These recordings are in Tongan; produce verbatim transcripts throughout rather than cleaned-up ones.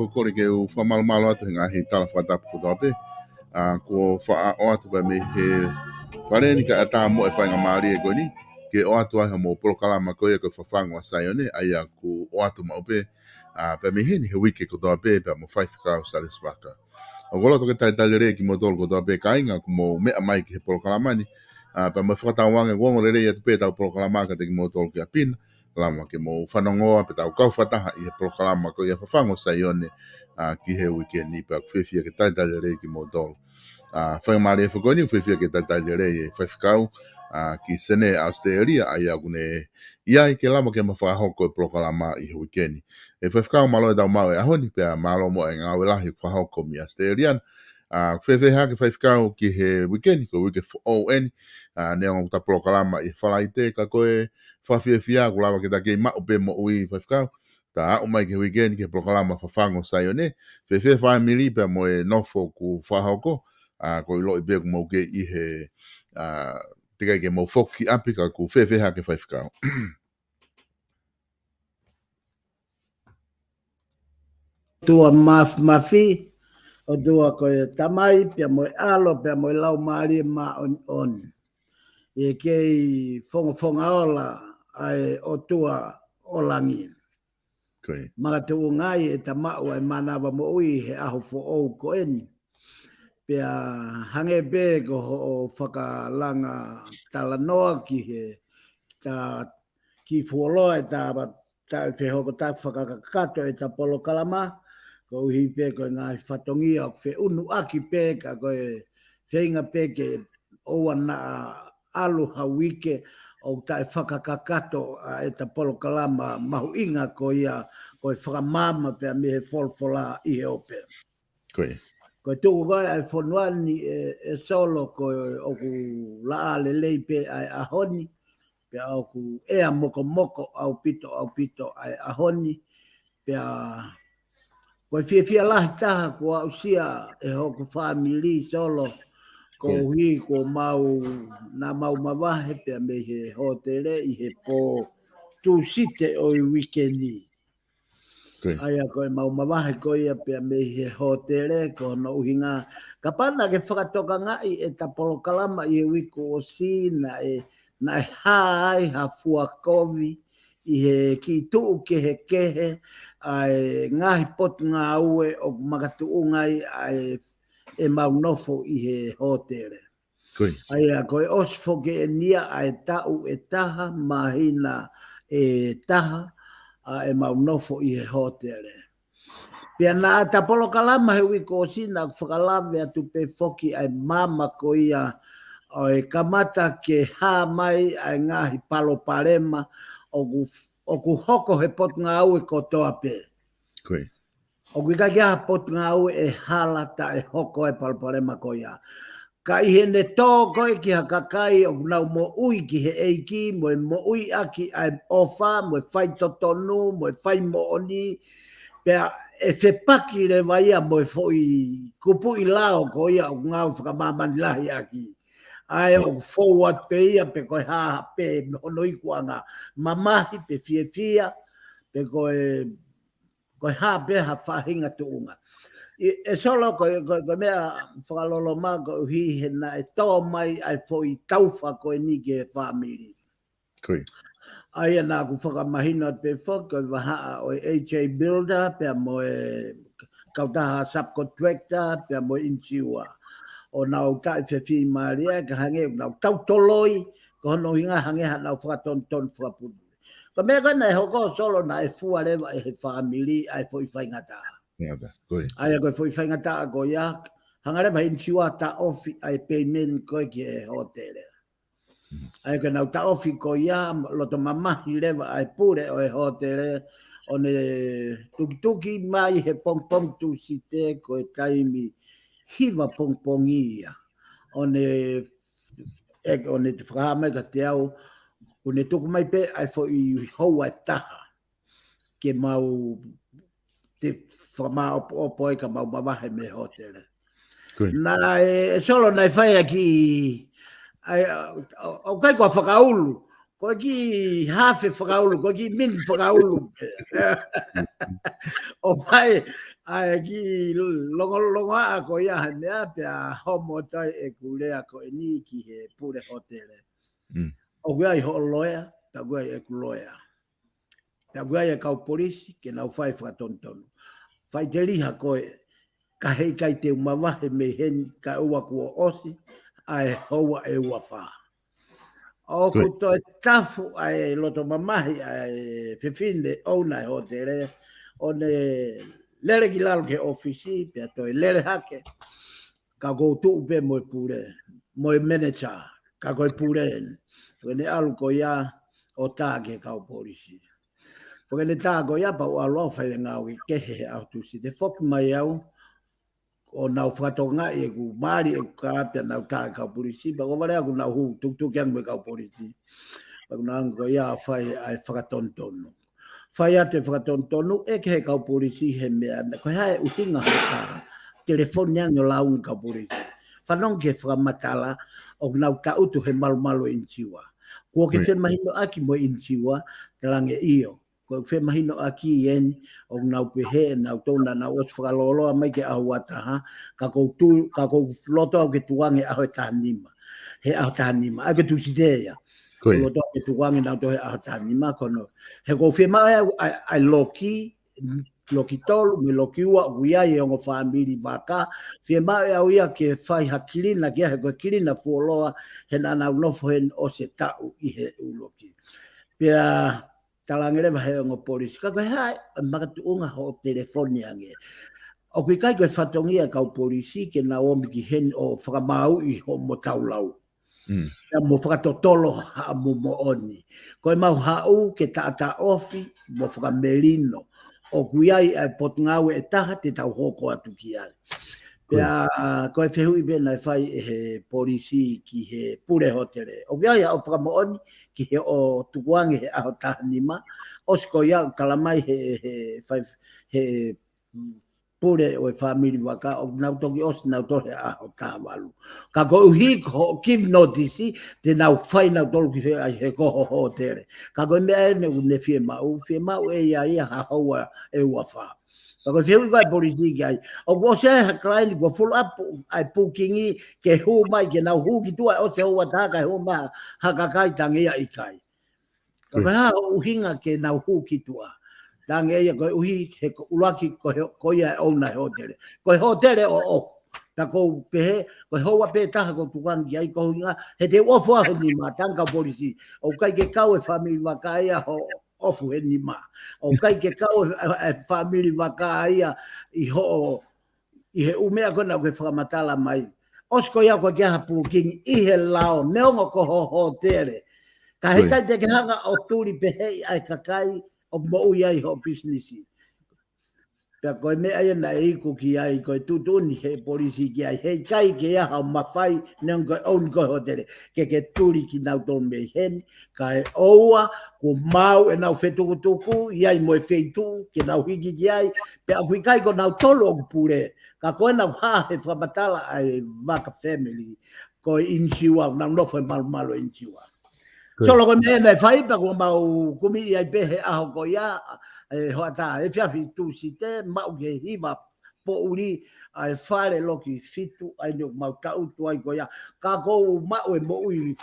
Ko e kole ke u fakamalumalu atu he ngaahi tala fakatapu kotoa pē. ʻA, kuo faʻa ʻoatu pē mei he fale ni kae ʻatā mo e faingamālie ko eni ke ʻoatu ai hoʻomou polokalama ko ia ko e Fafangu ʻa Saione, ʻa ia kuo ʻoatu maʻu pē, ʻa, pē mei heni he uike kotoa pē, pea mo Faifekau Salesi Vaka. ʻOku ou loto ke talitali lelei kimoutolu kotoa pē kāinga kuo mou meʻa mai ki he polokalama ni, ʻa, pea mo e fakatauange ʻoku ongo lelei atu pē ʻetau polokalama kiate kimoutolu ki ʻapi na, lava ke mou fanongoa pea tau kau fakataha ʻi he polokalama ko ia Fafangu ʻa Saione, ʻa, ki he uike ni, pea ʻoku fiefia ke talitali lelei kimoutolu. ʻA, faingamālie foki ko eni, ʻoku fiefia ke talitali lelei e Faifekau, ʻa, ki Senē ʻAositelēlia, ʻa ia ʻoku ne ʻi ai ke lava ke ma fakahoko e polokalama ʻi he uike ni. ʻE Faifekau, mālō e tau maʻu e ʻaho ni, pea mālō mo e ngāue lahi fakahoko mei ʻAositelēlia. ʻA, fēfē hake Faifekau ki he uike ni, ko e uike foʻou eni, ʻa, neongo ʻeta polokalama ʻi he Falaite, ka ko e fakafiefia kuo lava ke ta kei maʻu pē moʻui Faifekau, ta aʻu mai ki he uike ni ki he polokalama Fafangu ʻa Saione, fēfē fāmili pea mo e nofo kuo fakahoko, ʻa, ʻoku ou ʻiloʻi pē ʻoku mou kei ʻi he, ʻa, teʻeki ai ke mou foki ki ʻapi ka ʻoku fēfē hake Faifekau. ʻOtua Māfimafi, ʻOtua ko e Tamai, pea mo e ʻAlo, pea mo e Laumālie Māʻoniʻoni. ʻI he kei fongofonga ola ʻa e ʻOtua ʻo langi. Ko ia. Makatuʻunga ai ʻeta maʻu ʻa e mānava moʻui he ʻaho foʻou ko eni. Pea hangē pē ko hoʻo fakalanga talanoa ki he ta kiʻi fuoloa ʻeta, ta fehokotaki fakakakato ʻeta polokalama, koeʻuhi pē ko e ngaahi fatongia ʻoku feʻunuʻaki pē ka ko e feinga pē ke ʻoua naʻa ʻalu ha uike ʻoku taʻe fakakakato ʻa ʻeta polokalama mahuʻinga ko ia ko e fakamaama pea mei he folofola ʻi he ope. Ko ia. Ko e tuku ko ē ʻa e fonua ni ʻe, ʻe Solo ko ē ʻoku laʻā lelei pē ʻa e ʻaho ni, pea ʻoku ʻea mokomoko ʻaupito, ʻaupito ʻa e ʻaho ni, pea ko e fiefia lahi taha kuo aʻusia ʻe hoku fāmili Solo, ko ia. Koeʻuhi kuo mau, naʻa mau mavahe pea mei he hōtele ʻi he pō Tūsite ʻo e uike ni. Ko ia. ʻA ia ko ʻemau mavahe ko ia pea mei he hōtele, ko hono ʻuhinga, kapau naʻa ke fakatokangaʻi ʻeta polokalama ʻi he uike kuo ʻosi naʻe, naʻe hā ai ha fua kovi ʻi he kiʻi tuʻu kehekehe ʻa e ngaahi potungāue ʻoku makatuʻunga ai ʻa e ʻemau nofo ʻi he hōtele. ʻA ia, ko e ʻosi foki eni ia ʻa e taʻu ʻe taha, māhina ʻe taha, ʻa ʻemau nofo ʻi he hōtele. Pea naʻa ta polokalama he uike kuo ʻosi naʻa ku fakalave atu pē foki ʻa e maama ko ia ʻo e kamata ke hā mai ʻa e ngaahi palopalema ʻoku, ʻoku hoko he potungāue kotoa pē. ʻOku ʻikai ke ʻi ai ha potungāue ʻe hala taʻe hoko ai e palopalema ko ia. Ka ʻi heʻene tō ko ē ki ha kakai ʻoku nau moʻui ki he ʻEiki, mo e moʻui ʻaki ʻa e ʻofa, mo e faitotonu, mo e faimoʻoni, pea ʻe fepaki leva ia mo e foʻi kupuʻi lao ko ia ʻoku ngāue fakamāmani lahi ʻaki. ʻA ē ʻoku fou atu pē ia pe ko e hā pē hono ikuʻanga, mamahi pe fiefia, pe ko e ko e hā pē ha faʻahinga tuʻunga. ʻE Solo, ko e, ko e, ko e meʻa fakaloloma koeʻuhi he naʻe tō mai ʻa e foʻi taufa ko eni ki he fāmili. ʻA ia naʻa ku fakamahino atu pē foki ko e vahaʻa ʻo e A J Builder, pea mo e kautaha subcontractor, pea mo e insurer. ʻO nau taʻe fefimālie, ka hangē ʻoku nau tautoloi, ko hono ʻuhinga hangē haʻanau fakatonutonu fakapulu. Ko e meʻa ko ē naʻe hoko Solo naʻe fua leva ʻe he fāmili ʻa e foʻi faingataʻa. ʻA ia ko e foʻi faingataʻa ko ia, hanga leva he insurer ʻo taʻofi ʻa e payment ko ē ki he hōtele. ʻA ia ko ʻenau taʻofi ko ia, loto mamahi leva ʻa e pule ʻo e hōtele, ʻo ne tukituki mai he pongipongi Tūsite ko e taimi hiva pongipongi ia. ʻO ne, ʻe, ʻo ne fakahā mai kiate au, ʻo ne tuku mai pē ʻa e foʻi houa ʻe taha ke mau toe fakamāʻopoʻopo ai ka mau mavahe mei he hōtele. Naʻe, ʻe Solo naʻe fai ʻaki, ʻa e, ʻo, ʻoku ʻikai ko ha fakaulu, ko e kiʻi hafe fakaulu, ko e kiʻi mini fakaulu. ʻO fai ʻa e kiʻi longolongoaʻa ko ia he meʻa pea homo atu ai ʻeku lea ko eni ki he pule hōtele. ʻOku ʻi ai hoʻo loea, pea ʻoku ʻi ai ʻeku loea. Pea ʻoku ʻi ai e kau polisi ke nau fai fakatonutonu. Faʻiteliha koe, ka heʻikai te u mavahe mei heni kae ʻoua kuo ʻosi ʻa e houa ʻe uafā. ʻOku toe tafu ʻa e loto mamahi ʻa e fefine ʻouna e hōtele, ʻo ne lele ki lalo ki he ʻōfisi, pea toe lele hake. Ka ʻoku ou tuʻu pē mo e pule, mo e manager, ka ko e pule eni. Pea ne ʻalu ko ia ʻo tā ki he kau polisi. Pea ne tā ko ia pea u ʻalu au ʻo fai e ngāue kehe he ʻaho Tūsite. Foki mai au, ʻo nau fakatokangaʻi ʻeku mali ʻeku kā pea nau tā ki he kau polisi. Pea ko e vale ʻoku nau hū tukituki ange mo e kau polisi. Pea ʻoku nau hanga ko ia ʻo fai ʻa e fakatonutonu. Fai atu e fakatonutonu ʻe ki he kau polisi he meʻa, ko e hā e ʻuhinga hoʻo tā telefoni ange ʻo lāunga kau polisi. Fanongo ki he fakamatala ʻoku nau taʻutu he malumalu e insurer. Kuo ke femahinoʻaki mo e insurer, talaange ʻio. Ko e femahinoʻaki eni, ʻoku nau pehē ʻe nautolu naʻa nau ʻosi fakalōloa mai ki he ʻaho ua taha, ka ʻoku ou tu-, ka ʻoku ou loto au ke tukuange he ʻaho ʻe taha nima. He ʻaho taha nima, ʻa ia ko e Tūsite ia. Ko e loto ke tukuange nautolu he ʻaho taha nima, ko hono. He ʻoku ou fiemaʻu ʻa e, ʻa e, ʻa e loki, loki tolu, mo e loki ua, ʻoku ʻi ai e ongo fāmili vaka, fiemaʻu ʻe au ia ke fai ha kilina, ki ai he ko e kilina fuoloa, he naʻa nau nofo heni ʻosi e taʻu ʻi he ʻū loki. Pea talaange leva he ongo polisi, ka ko e hā e makatuʻunga hoʻo telefoni ange. ʻOku ʻikai ko e fatongia e kau polisi ke nau ō mai ki heni ʻo fakamaauʻi hoʻomo taulau. Pea mo fakatotolo haʻamo moʻoni. Ko e mau haʻu ke taʻataʻofi mo fakamelino. ʻOku ʻi ai ʻa e potungāue ʻe taha te tau hoko atu ki ai. Pea ko e fehuʻi pē naʻe fai ʻe he polisi ki he pule hōtele. ʻOku ʻi ai haʻo fakamoʻoni ki he ʻo tukuange he ʻaho taha nima. ʻOsi ko ia ʻoku tala mai he, he, fai, he pule ʻo e fāmili vaka ʻoku nau toki ʻosi nautolu he ʻaho taha valu. Ka koeʻuhi ko hoʻo give notice, te nau fai nautolu ki he, ʻai he ko ho hōtele. Ka ko e meʻa eni ʻoku ne fiemaʻu, fiemaʻu ʻe ia ia ha houa ʻe uafā. Ka ko e fehuʻi ko ē ʻa e polisi ki ai. ʻOku ʻosi ʻa e ha client kuo full up ʻa e booking ke hū mai ke nau hū ki tuʻa ʻosi houa taha kae hū mai ha kakai, talaange ia ʻikai. Ka ko e hā hoʻo ʻuhinga ke nau hū ki tuʻa? Talaange ia koeʻuhi he ko ʻuluaki ko he, ko ia e ʻouna e hōtele. Ko e hōtele ʻoʻoku. Pea ʻoku ou pehē, ko e houa pē taha ʻoku ou tukuange ki ai ko e ʻuhinga, he te u ʻofu au he nima, talaange ki he kau polisi. ʻOku ʻikai ke kau e fāmili vaka ia hoʻo ʻofu he nima. ʻOku ʻikai ke kau e, e, e fāmili vaka ia ʻi hoʻo, ʻi he ʻū meʻa ko ena ʻoku ke fakamatala mai. ʻOsi ko ia ʻoku ʻikai ke ʻi ai ha booking ʻi he lao, neongo ko ho hōtele. Ka heʻikai te ke hanga ʻo tuli pehē ʻa e kakai ʻoku moʻui ai hoʻo pisinisi. Pea ko e meʻa ia naʻe iku ki ai, ko e tuʻutuʻuni he polisi ki ai, heʻikai ke ʻi ai haʻo mafai, neongo ko e ʻouna ko e hōtele, ke ke tuli kinautolu mei heni, kae ʻoua kuo maau ʻenau fetukutuku, ʻi ai mo e feituʻu, ke nau hiki ki ai, pea ʻoku ʻikai ko nautolu ʻoku pule, ka ko ʻenau hā he fakamatala ʻa e Vaka family, ko e insiua, nau nofo he malumalu e insiua. Solo ko e meʻa naʻe fai pea kuo mau kumi ai pē he ʻaho ko ia, e hoʻatā, efiafi Tūsite, maʻu ki he hiva poʻuli, ʻa e fale loki fitu, ʻa eni ʻoku mau taʻutu ai ko ia. Ka ʻoku ou maʻu e moʻui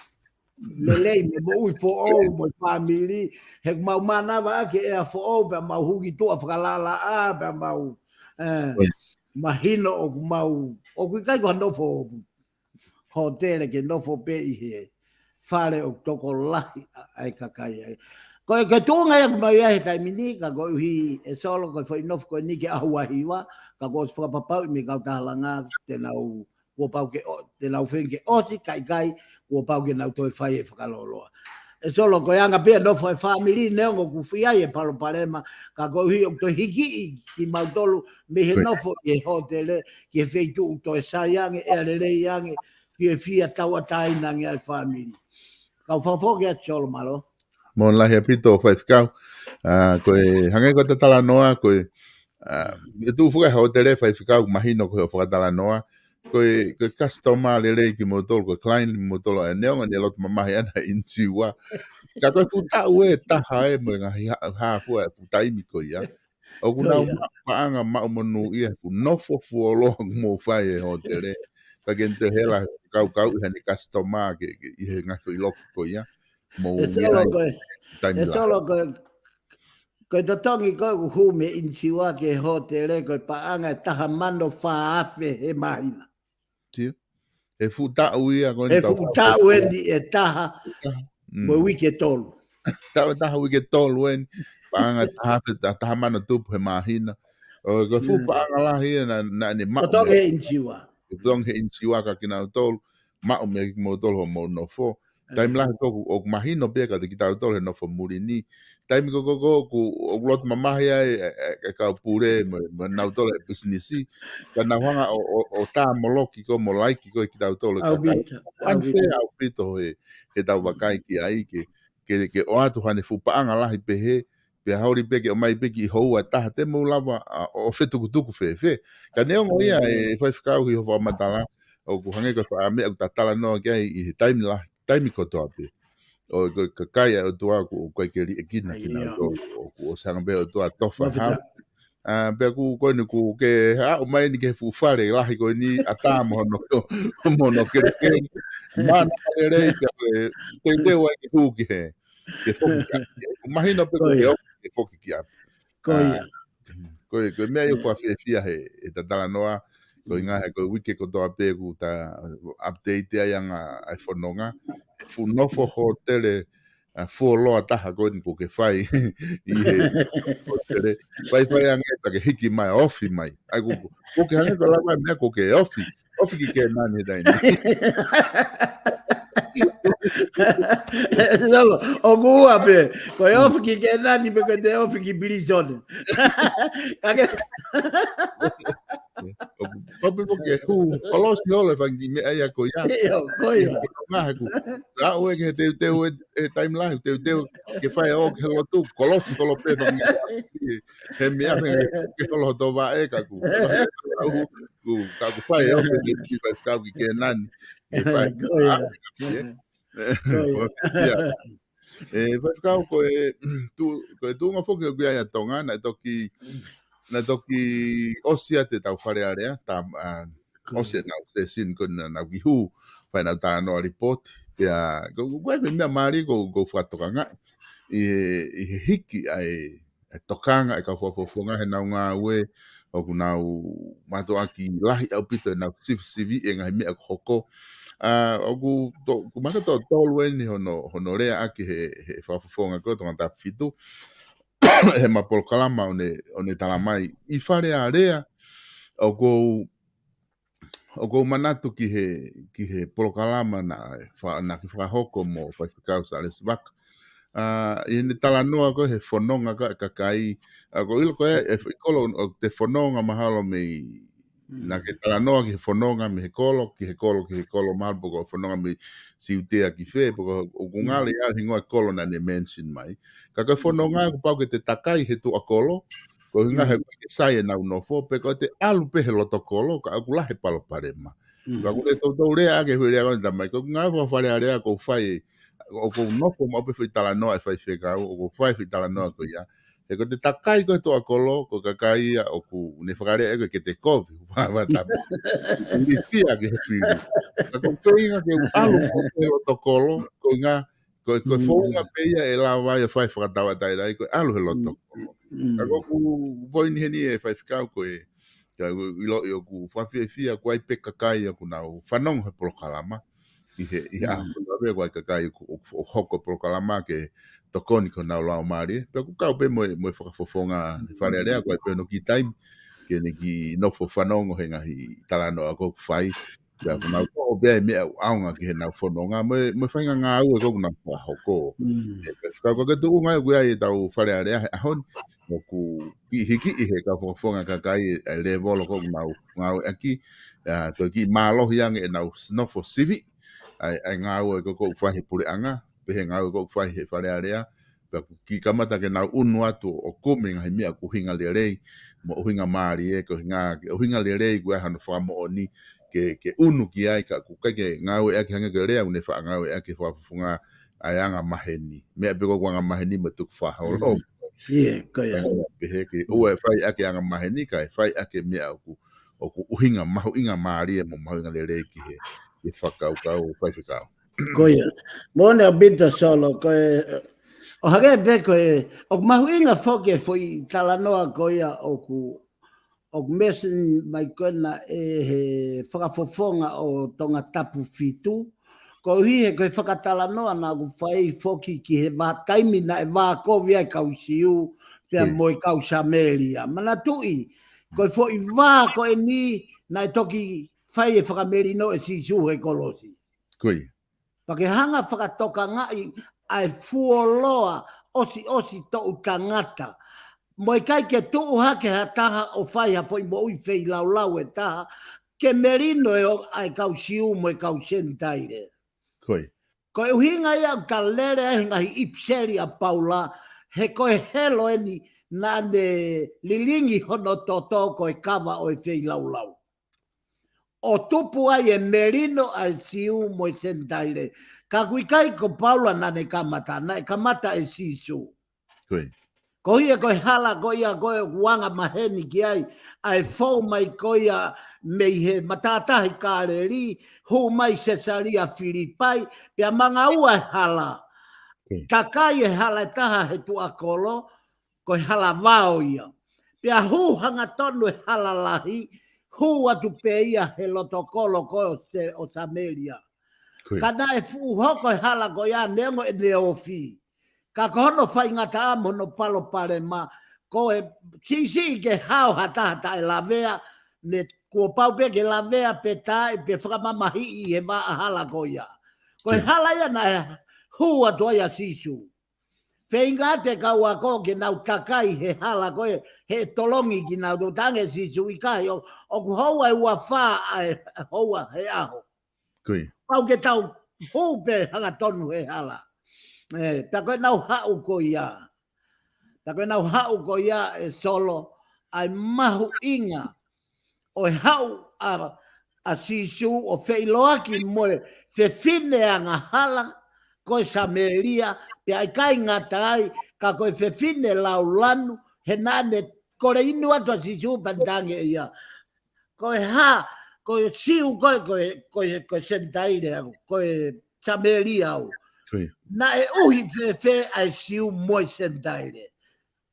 lelei, mo e moʻui foʻou, mo e fāmili, he ʻoku mau mānava ʻaki e ʻea foʻou, pea mau hū ki tuʻa fakalalaʻā, pea mau, e, mahino ʻoku mau, ʻoku ʻikai ko ha nofo hōtele ke nofo pē ʻi he fale ʻoku tokolahi ʻa, ʻa e kakai ai. Ko e, ko e tuʻunga ia ʻoku mau ʻi ai he taimi ni, ka koeʻuhi ʻe Solo ko e foʻi nofo ko eni ke ʻaho ua hiva, ka kuo ʻosi fakapapauʻi mei he kau taha langa, te nau, kuo pau ke ʻo, te nau feinga ke ʻosi, ka ʻikai, kuo pau ke nau toe fai e fakaloloa. ʻE Solo, ko e anga pē ia e nofo e fāmili, neongo ʻoku ʻi ai e palopalema, ka koeʻuhi ʻoku toe hikiʻi kimautolu, mei he nofo ʻi he hōtele, ki he feituʻu toe sai ange, ʻea lelei ange, ki he fie tauʻatāina ange ʻa e fāmili. Kau fakafoki atu Solo, mālō. Mālō lahi ʻaupito Faifekau. ʻA, ko e, hangē ko ʻeta talanoa, ko e, ʻa, e tuʻu foki e hōtele Faifekau, mahino ko hoʻo fakatalanoa. Ko e, ko e customer lelei kimoutolu, ko e client kimoutolu, ʻa e neongo ʻene loto mamahi ʻana e insiua. Ka ko e fuʻu taʻu ʻe taha ē, mo e ngaahi hā, hā fua e fuʻu taimi ko ia. ʻOku nau maʻu paʻanga, maʻu monūʻia he fuʻu nofo fuoloa ʻoku mou fai he hōtele. Ka ke toe hela kaukau ʻi haʻane customer ke, ke ʻi he ngaahi foʻi loki ko ia. Mou ʻE Solo, ko e, taimi ʻe lahi. Solo, ko e, ko e totongi ko ē ʻoku hū mei he insiua ki he hōtele, ko e paʻanga ʻe taha mano fā afe he māhina. Sio? E fuʻu taʻu ia ko eni. E fuʻu taʻu eni ʻe taha mo e uike ʻe tolu. Taʻu ʻe taha uike ʻe tolu eni. Paʻanga ʻe taha afe, ta-, taha mano tupu he māhina. ʻO ko e fuʻu paʻanga lahi ia naʻa, naʻa ne maʻu. Totongi he insiua. Totongi he insiua kia kinautolu. Maʻu meʻa kimoutolu hoʻomou nofo. Taimi lahi ʻoku, ʻoku mahino pē kiate kitautolu he nofo muli ni. Taimi ko ē ko ē ʻoku, ʻoku loto mamahi ai e, e, e kau pule mo, mo nautolu e pisinisi. Ka nau hanga ʻo, ʻo, ʻo tā mo loki ko ē mo laiki ko ē kitautolu e kakai. ʻAupito, ʻaupito. Unfair ʻaupito he, he tau vakai ki ai ke, ke, ke ʻoatu haʻane fuʻu paʻanga lahi pehē, pea holi pē ke ʻomai pē ki houa ʻe taha te mou lava, ʻa, ʻo fetukutuku fēfē. Ka neongo ia ʻe Faifekau ʻi hoʻo fakamatala, ʻoku hangē ko e faʻa meʻa ʻoku ta talanoa ki ai ʻi he taimi lahi, taimi kotoa pē. ʻO ko e kakai ʻa e ʻOtua ʻoku, ʻoku ʻikai ke liʻekina kinautolu, ʻoku, ʻoku ʻosi hanga pē ʻOtua ʻo tofa ha. ʻA, pea ʻoku ko eni ʻoku ke aʻu mai eni ki he fuʻu fale lahi ko eni ʻatā mo hono, mo hono kelekele. Mānava lelei pea ko e teuteu ai ke hū ki he, ke foki ki ʻapi. ʻOku mahino pē ko e ofi ke foki ki ʻapi. Ko ia. Ko e, ko e meʻa ia ʻoku ou fiefia he, he ta talanoa, ko e ngaahi, ko e uike kotoa pē ʻoku ta update ai ʻa e ngaahi fononga. He fuʻu nofo hōtele, ʻa, fuoloa taha ko eni ʻoku ke fai ʻi he hōtele. Faifai ange pea ke hiki mai, ofi mai. ʻAi ʻoku, ʻoku ke hangē ko e lava meʻa ʻoku ke ofi. Ofi ki Kēnani he taimi ni. Lolo, ʻoku ua pē. Ko e ofi ki Kēnani pē ko e te ofi ki pilīsone. Ka ke ʻOku, ʻoku pē ʻoku ke hū, kolosi holo e fanga kiʻi meʻa ia ko ia. ʻIo, ko ia. Ngaahi ʻoku, ʻa ʻoku ke teuteu e, e taimi lahi, teuteu ke fai ʻo ke lotu, kolosi holo pē fanga kiʻi. He meʻa meʻa ke holo to va e ka ʻoku. ʻOku, ka ʻoku fai ʻo ke kiʻi fai kau ki Kēnani. Ke fai. Ko ia. Ko ia. ʻE, Faifekau ko e, tu-, ko e tuʻunga foki ʻoku ʻi ai ʻa Tonga, naʻe toki, naʻe toki ʻosi ʻa ʻetau Fale Alea, ta, ʻa, ʻosi ʻenau session ko ē naʻa nau kiʻi hū, fai ʻenau talanoa lipooti. Pea ko, ko, ko e meʻa mālie ko, ko fakatokangaʻi ʻi he, ʻi he hiki ʻa e, e tokanga ʻa e kau fakafofonga he nau ngāue, ʻoku nau mātuʻaki lahi ʻaupito ʻenau sivisiviʻi e ngaahi meʻa ʻoku hoko. ʻA, ʻoku to, ʻoku maka to tolu eni hono, hono leaʻaki he, he fakafofonga ko Tongatapu fitu, he ma polokalama ʻo ne, ʻo ne talamai ʻi Fale Alea, ʻoku ou ʻoku ou manatu ki he, ki he polokalama naʻe fa-, naʻe fakahoko mo Faifekau Salesi Vaka. ʻA, ʻi heʻene talanoa ko ē he fononga ko ē ʻa e kakai, ʻa, ʻoku ou ʻilo ko ē, ʻe, ʻi he kolo ʻoku te fononga mahalo mei, naʻa ke talanoa ki he fononga mei he kolo, ki he kolo, ki he kolo mahalo pe ko e fononga mei Siutea ki fē, pe ko e ʻoku ngalo ia hingoa e kolo naʻa ne mention mai. Ka ko e fononga ʻoku pau ke te takai he tuʻa kolo, ko e ʻuhinga he ʻoku ʻikai ke sai ʻenau nofo, pe ko e te ʻalu pē he loto kolo, ka ʻoku lahi e palopalema. Ka ʻoku ne toutou leaʻaki e foʻi lea ko ē naʻe talamai, ko e ngaahi faka-Fale Alea ʻoku ou fai, ʻoku ou nofo maʻu pē foʻi talanoa e faifekau, ʻoku ou fai foʻi talanoa ko ia. He ko e te takai ko ē he tuʻa kolo, ko e kakai ia ʻoku ne fakalea ʻe ko e ke te kovi, fakatapu. Lifia ki he fili. Ka ʻoku ou feinga ke u ʻalu ko ē he loto kolo, ko e ʻuhinga, ko e, ko e founga pē ia ʻe lava ai ʻo fai fakatauʻatāina ai, ko e ʻalu he loto kolo. Ka ko ʻeku poini heni e faifekau ko e, ka ʻoku ou ʻiloʻi ʻoku fakafiefia ko ē pē kakai ʻoku nau fanongo he polokalama ʻi he, ʻi he ʻaho ko ē ko e kakai ʻoku, ʻoku, ʻoku hoko polokalama ke tokoni ki honau laumālie. Pea ʻoku kau pē mo e, mo e fakafofonga he Fale Alea ko e pē hono kiʻi taimi ke ne kiʻi nofo fanongo he ngaahi talanoa ʻoku fai. Pea ʻoku nau toʻo pē ʻa e meʻa ʻoku ʻaonga ki heʻenau fononga, mo e, mo e faʻahinga ngāue ʻoku nau fakahoko. ʻE, pea ka ko e tuʻunga ʻoku ʻi ai ʻetau Fale Alea he ʻaho ni, ʻoku kiʻi hikiʻi he kau fakafofonga kakai e, e lēvolo ʻoku nau ngāueʻaki, ʻa, toe kiʻi mālohi ange ʻenau nofo sivi, ʻa e, ʻa e ngāue ʻoku fai he puleʻanga, pe he ngāue ʻoku fai he Fale Alea, pea ʻoku kiʻi kamata ke nau ʻunu atu ʻo kumi ngaahi meʻa ʻoku ʻuhinga lelei, mo ʻuhinga mālie, ko e ʻuhinga, ʻuhinga lelei ʻoku ʻi ai hano fakamoʻoni ke, ke ʻunu ki ai, ka ʻoku ʻikai ke ngāueʻaki hangē ko e lea ʻoku ne faʻa ngāueʻaki he fakafofonga ʻa e anga maheni. Meʻa pē ko ʻeku anga maheni mo e tukufakaholo. Pehē ke ʻoua ʻe fai ʻaki e anga maheni, kae fai ʻaki e meʻa ʻoku, ʻoku ʻuhinga, mahuʻinga mālie mo mahuʻinga lelei ki he, ki he fakakaukau faifekau. Ko ia. Moʻoni ʻaupito Solo, ko e, ʻo hangē pē ko e, ʻoku mahuʻinga foki e foʻi talanoa ko ia ʻoku, ʻoku mention mai ko ena ʻe he fakafofonga ʻo Tongatapu fitu, koeʻuhi he ko e fakatalanoa naʻa ku fai foki ki he vā taimi naʻe vākovi ai e kau Siu, pea mo e kau Samēlia. Manatuʻi, ko e foʻi vā ko eni naʻe toki fai e fakamelino ʻe Sīsū he kolosi. Ko ia. Pea ke hanga fakatokangaʻi ʻa e fuoloa ʻosiʻosi toʻu tangata. Mo e ʻikai ke tuʻu hake ha taha ʻo fai ha foʻi moʻui feilaulau ʻe taha, ke melino ʻa e kau Siu mo e kau Senitaile. Ko ia. Ko e ʻuhinga ia ʻoku tau lele ai he ngaahi ʻipiseli ʻa Paula, he ko e helo eni naʻa ne lilingi hono toto ko e kava ʻo e feilaulau. ʻO tupu ai e melino ʻa e Siu mo e Senitaile. Ka ʻoku ʻikai ko Paula naʻa ne kamata, naʻe kamata ʻe Sīsū. Ko ia. Ko ia ko e hala ko ia ko ē ʻoku anga maheni ki ai, ʻa e fou mai ko ia mei he matātahi Kāleli, hū mai Sesalia Filipai, pea manga ua e hala. Takai e hala ʻe taha he tuʻa kolo, ko e hala vao ia. Pea hū hangatonu e hala lahi, hū atu pē ia he loto kolo ko ē ʻo Samēlia. Ka naʻe fuʻu hoko e hala ko ia neongo ʻene ofi. Ka ko hono faingataʻa mo hono palopalema, ko e siʻisiʻi ke hao ha taha taʻe lavea, ne kuo pau pē ke lavea pe taʻe pe fakamamahiʻi he vaʻa hala ko ia. Ko e hala ia naʻe hū atu ai ʻa Sīsū. Feinga atu e kau ako ke nau takai he hala ko ē, he tolongi kinautolu, talaange ʻe Sīsū ʻikai, ʻoku houa ʻe ua fā ʻa e houa he ʻaho. Pau ke tau hū pē hangatonu he hala. ʻE, pea ko ʻenau haʻu ko ia. Pea ko ʻenau haʻu ko ia ʻe Solo, ʻa e mahuʻinga ʻo e haʻu ʻa, ʻa Sīsū ʻo feʻiloaki mo e fefine angahala ko e Samēlia, pea ʻikai ngata ai, ka ko e fefine laulanu, he naʻa ne kole inu atu ʻa Sīsū pea talaange ʻe ia. Ko e hā, ko e Siu ko ē, ko e, ko e, ko e Senitaile, ko e Samēlia au. Naʻe ʻuhi fēfē ʻa e Siu mo e Senitaile?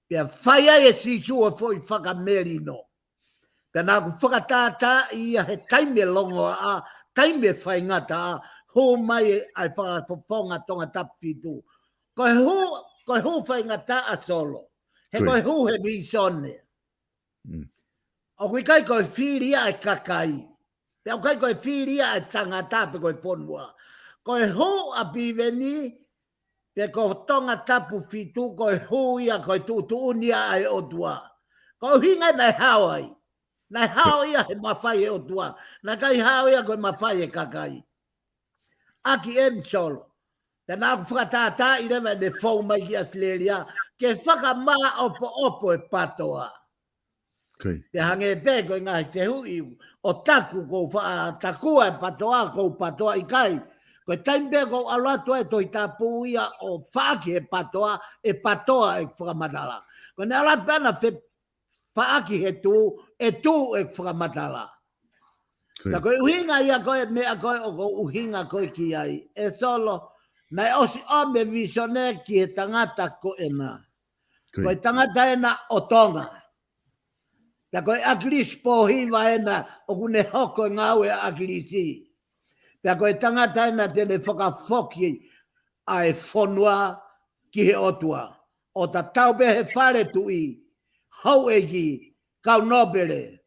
Pea fai ai ʻe Sīsū ʻa e foʻi fakamelino. Pea naʻa ku fakatātā ia he taimi ʻe longoaʻa, taimi ʻe faingataʻa, hū mai ʻa e fakafofonga Tongatapu fitu. Ko e hū, ko e hū faingataʻa Solo. He ko e hū he vīsone. ʻOku ʻikai ko e fili ia ʻa e kakai. Pea ʻoku ʻikai ko e fili ia ʻa e tangata pe ko e fonua. Ko e hū ʻa Piveni, pe ko Tongatapu fitu, ko e hū ia ko e tuʻutuʻuni ia ʻa e ʻOtua. Ko e ʻuhinga naʻe hao ai. Naʻe hao ia he mafai ʻe ʻOtua. Naʻe ʻikai hao ia ko e mafai ʻe kakai. ʻAki eni Solo. Pea naʻa ku fakatātā ʻi leva ʻene fou mai ki ʻAositelēlia, ke fakamāʻopoʻopo e patoa. Pea hangē pē ko e ngaahi fehuʻi ʻo taku ko u faʻa takua e patoa, ko u patoa ʻikai. Ko e taimi pē ko u ʻalu atu ai Tohi Tapu ia ʻo faʻaki he patoa, ʻe patoa ʻeku fakamatala. Ko ʻene ʻalu atu pē ʻana fe-, faʻaki he tū, ʻe tū ʻeku fakamatala. Ka ko e ʻuhinga ia ko e meʻa ko e ʻoku ou ʻuhinga ko e ki ai. ʻE Solo, naʻe ʻosi ʻomi e vīsone ki he tangata ko ena. Ko e tangata ena ʻo Tonga. Pea ko e ʻAkilisi Pōhiva ena ʻoku ne hoko e ngāue ʻa ʻAkilisi. Pea ko e tangata ena te ne fakafoki ʻa e fonua ki he ʻOtua. ʻO tatau pē he fale tuʻi, houʻeiki, kau nōpele.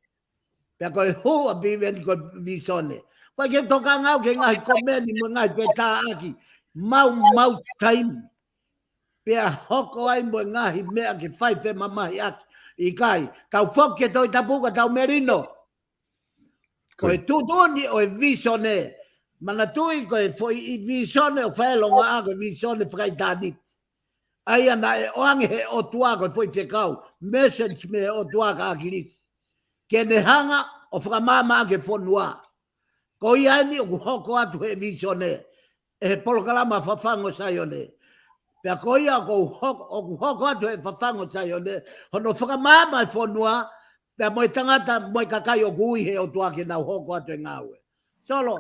Pea ko e hū ʻa Piveni ko e vīsone. Ko e ke tokanga au ki he ngaahi komeni mo e ngaahi fetāʻaki. Mau, mau taimi. Pea hoko ai mo e ngaahi meʻa ke fai femamahiʻaki. ʻIkai, tau foki ki he Tohi Tapu ka tau melino. Ko e tuʻutuʻuni ʻo e vīsone. Manatuʻi ko e foʻi vīsone ʻoku fai ai e longoaʻa ko e vīsone fakaʻitāniti. ʻA ia naʻe ʻoange he ʻOtua ko e foʻi fekau. Message mei he ʻOtua kia ʻAkilisi. Ke ne hanga ʻo fakamaama ʻaki e fonua. Ko ia eni ʻoku hoko atu he vīsone. ʻE he polokalama Fafangu ʻo Saione. Pea ko ia ʻoku hoko, ʻoku hoko atu he Fafangu ʻo Saione. Hono fakamaama e fonua. Pea mo e tangata, mo e kakai ʻoku ui he ʻOtua ke nau hoko atu e ngāue. Solo.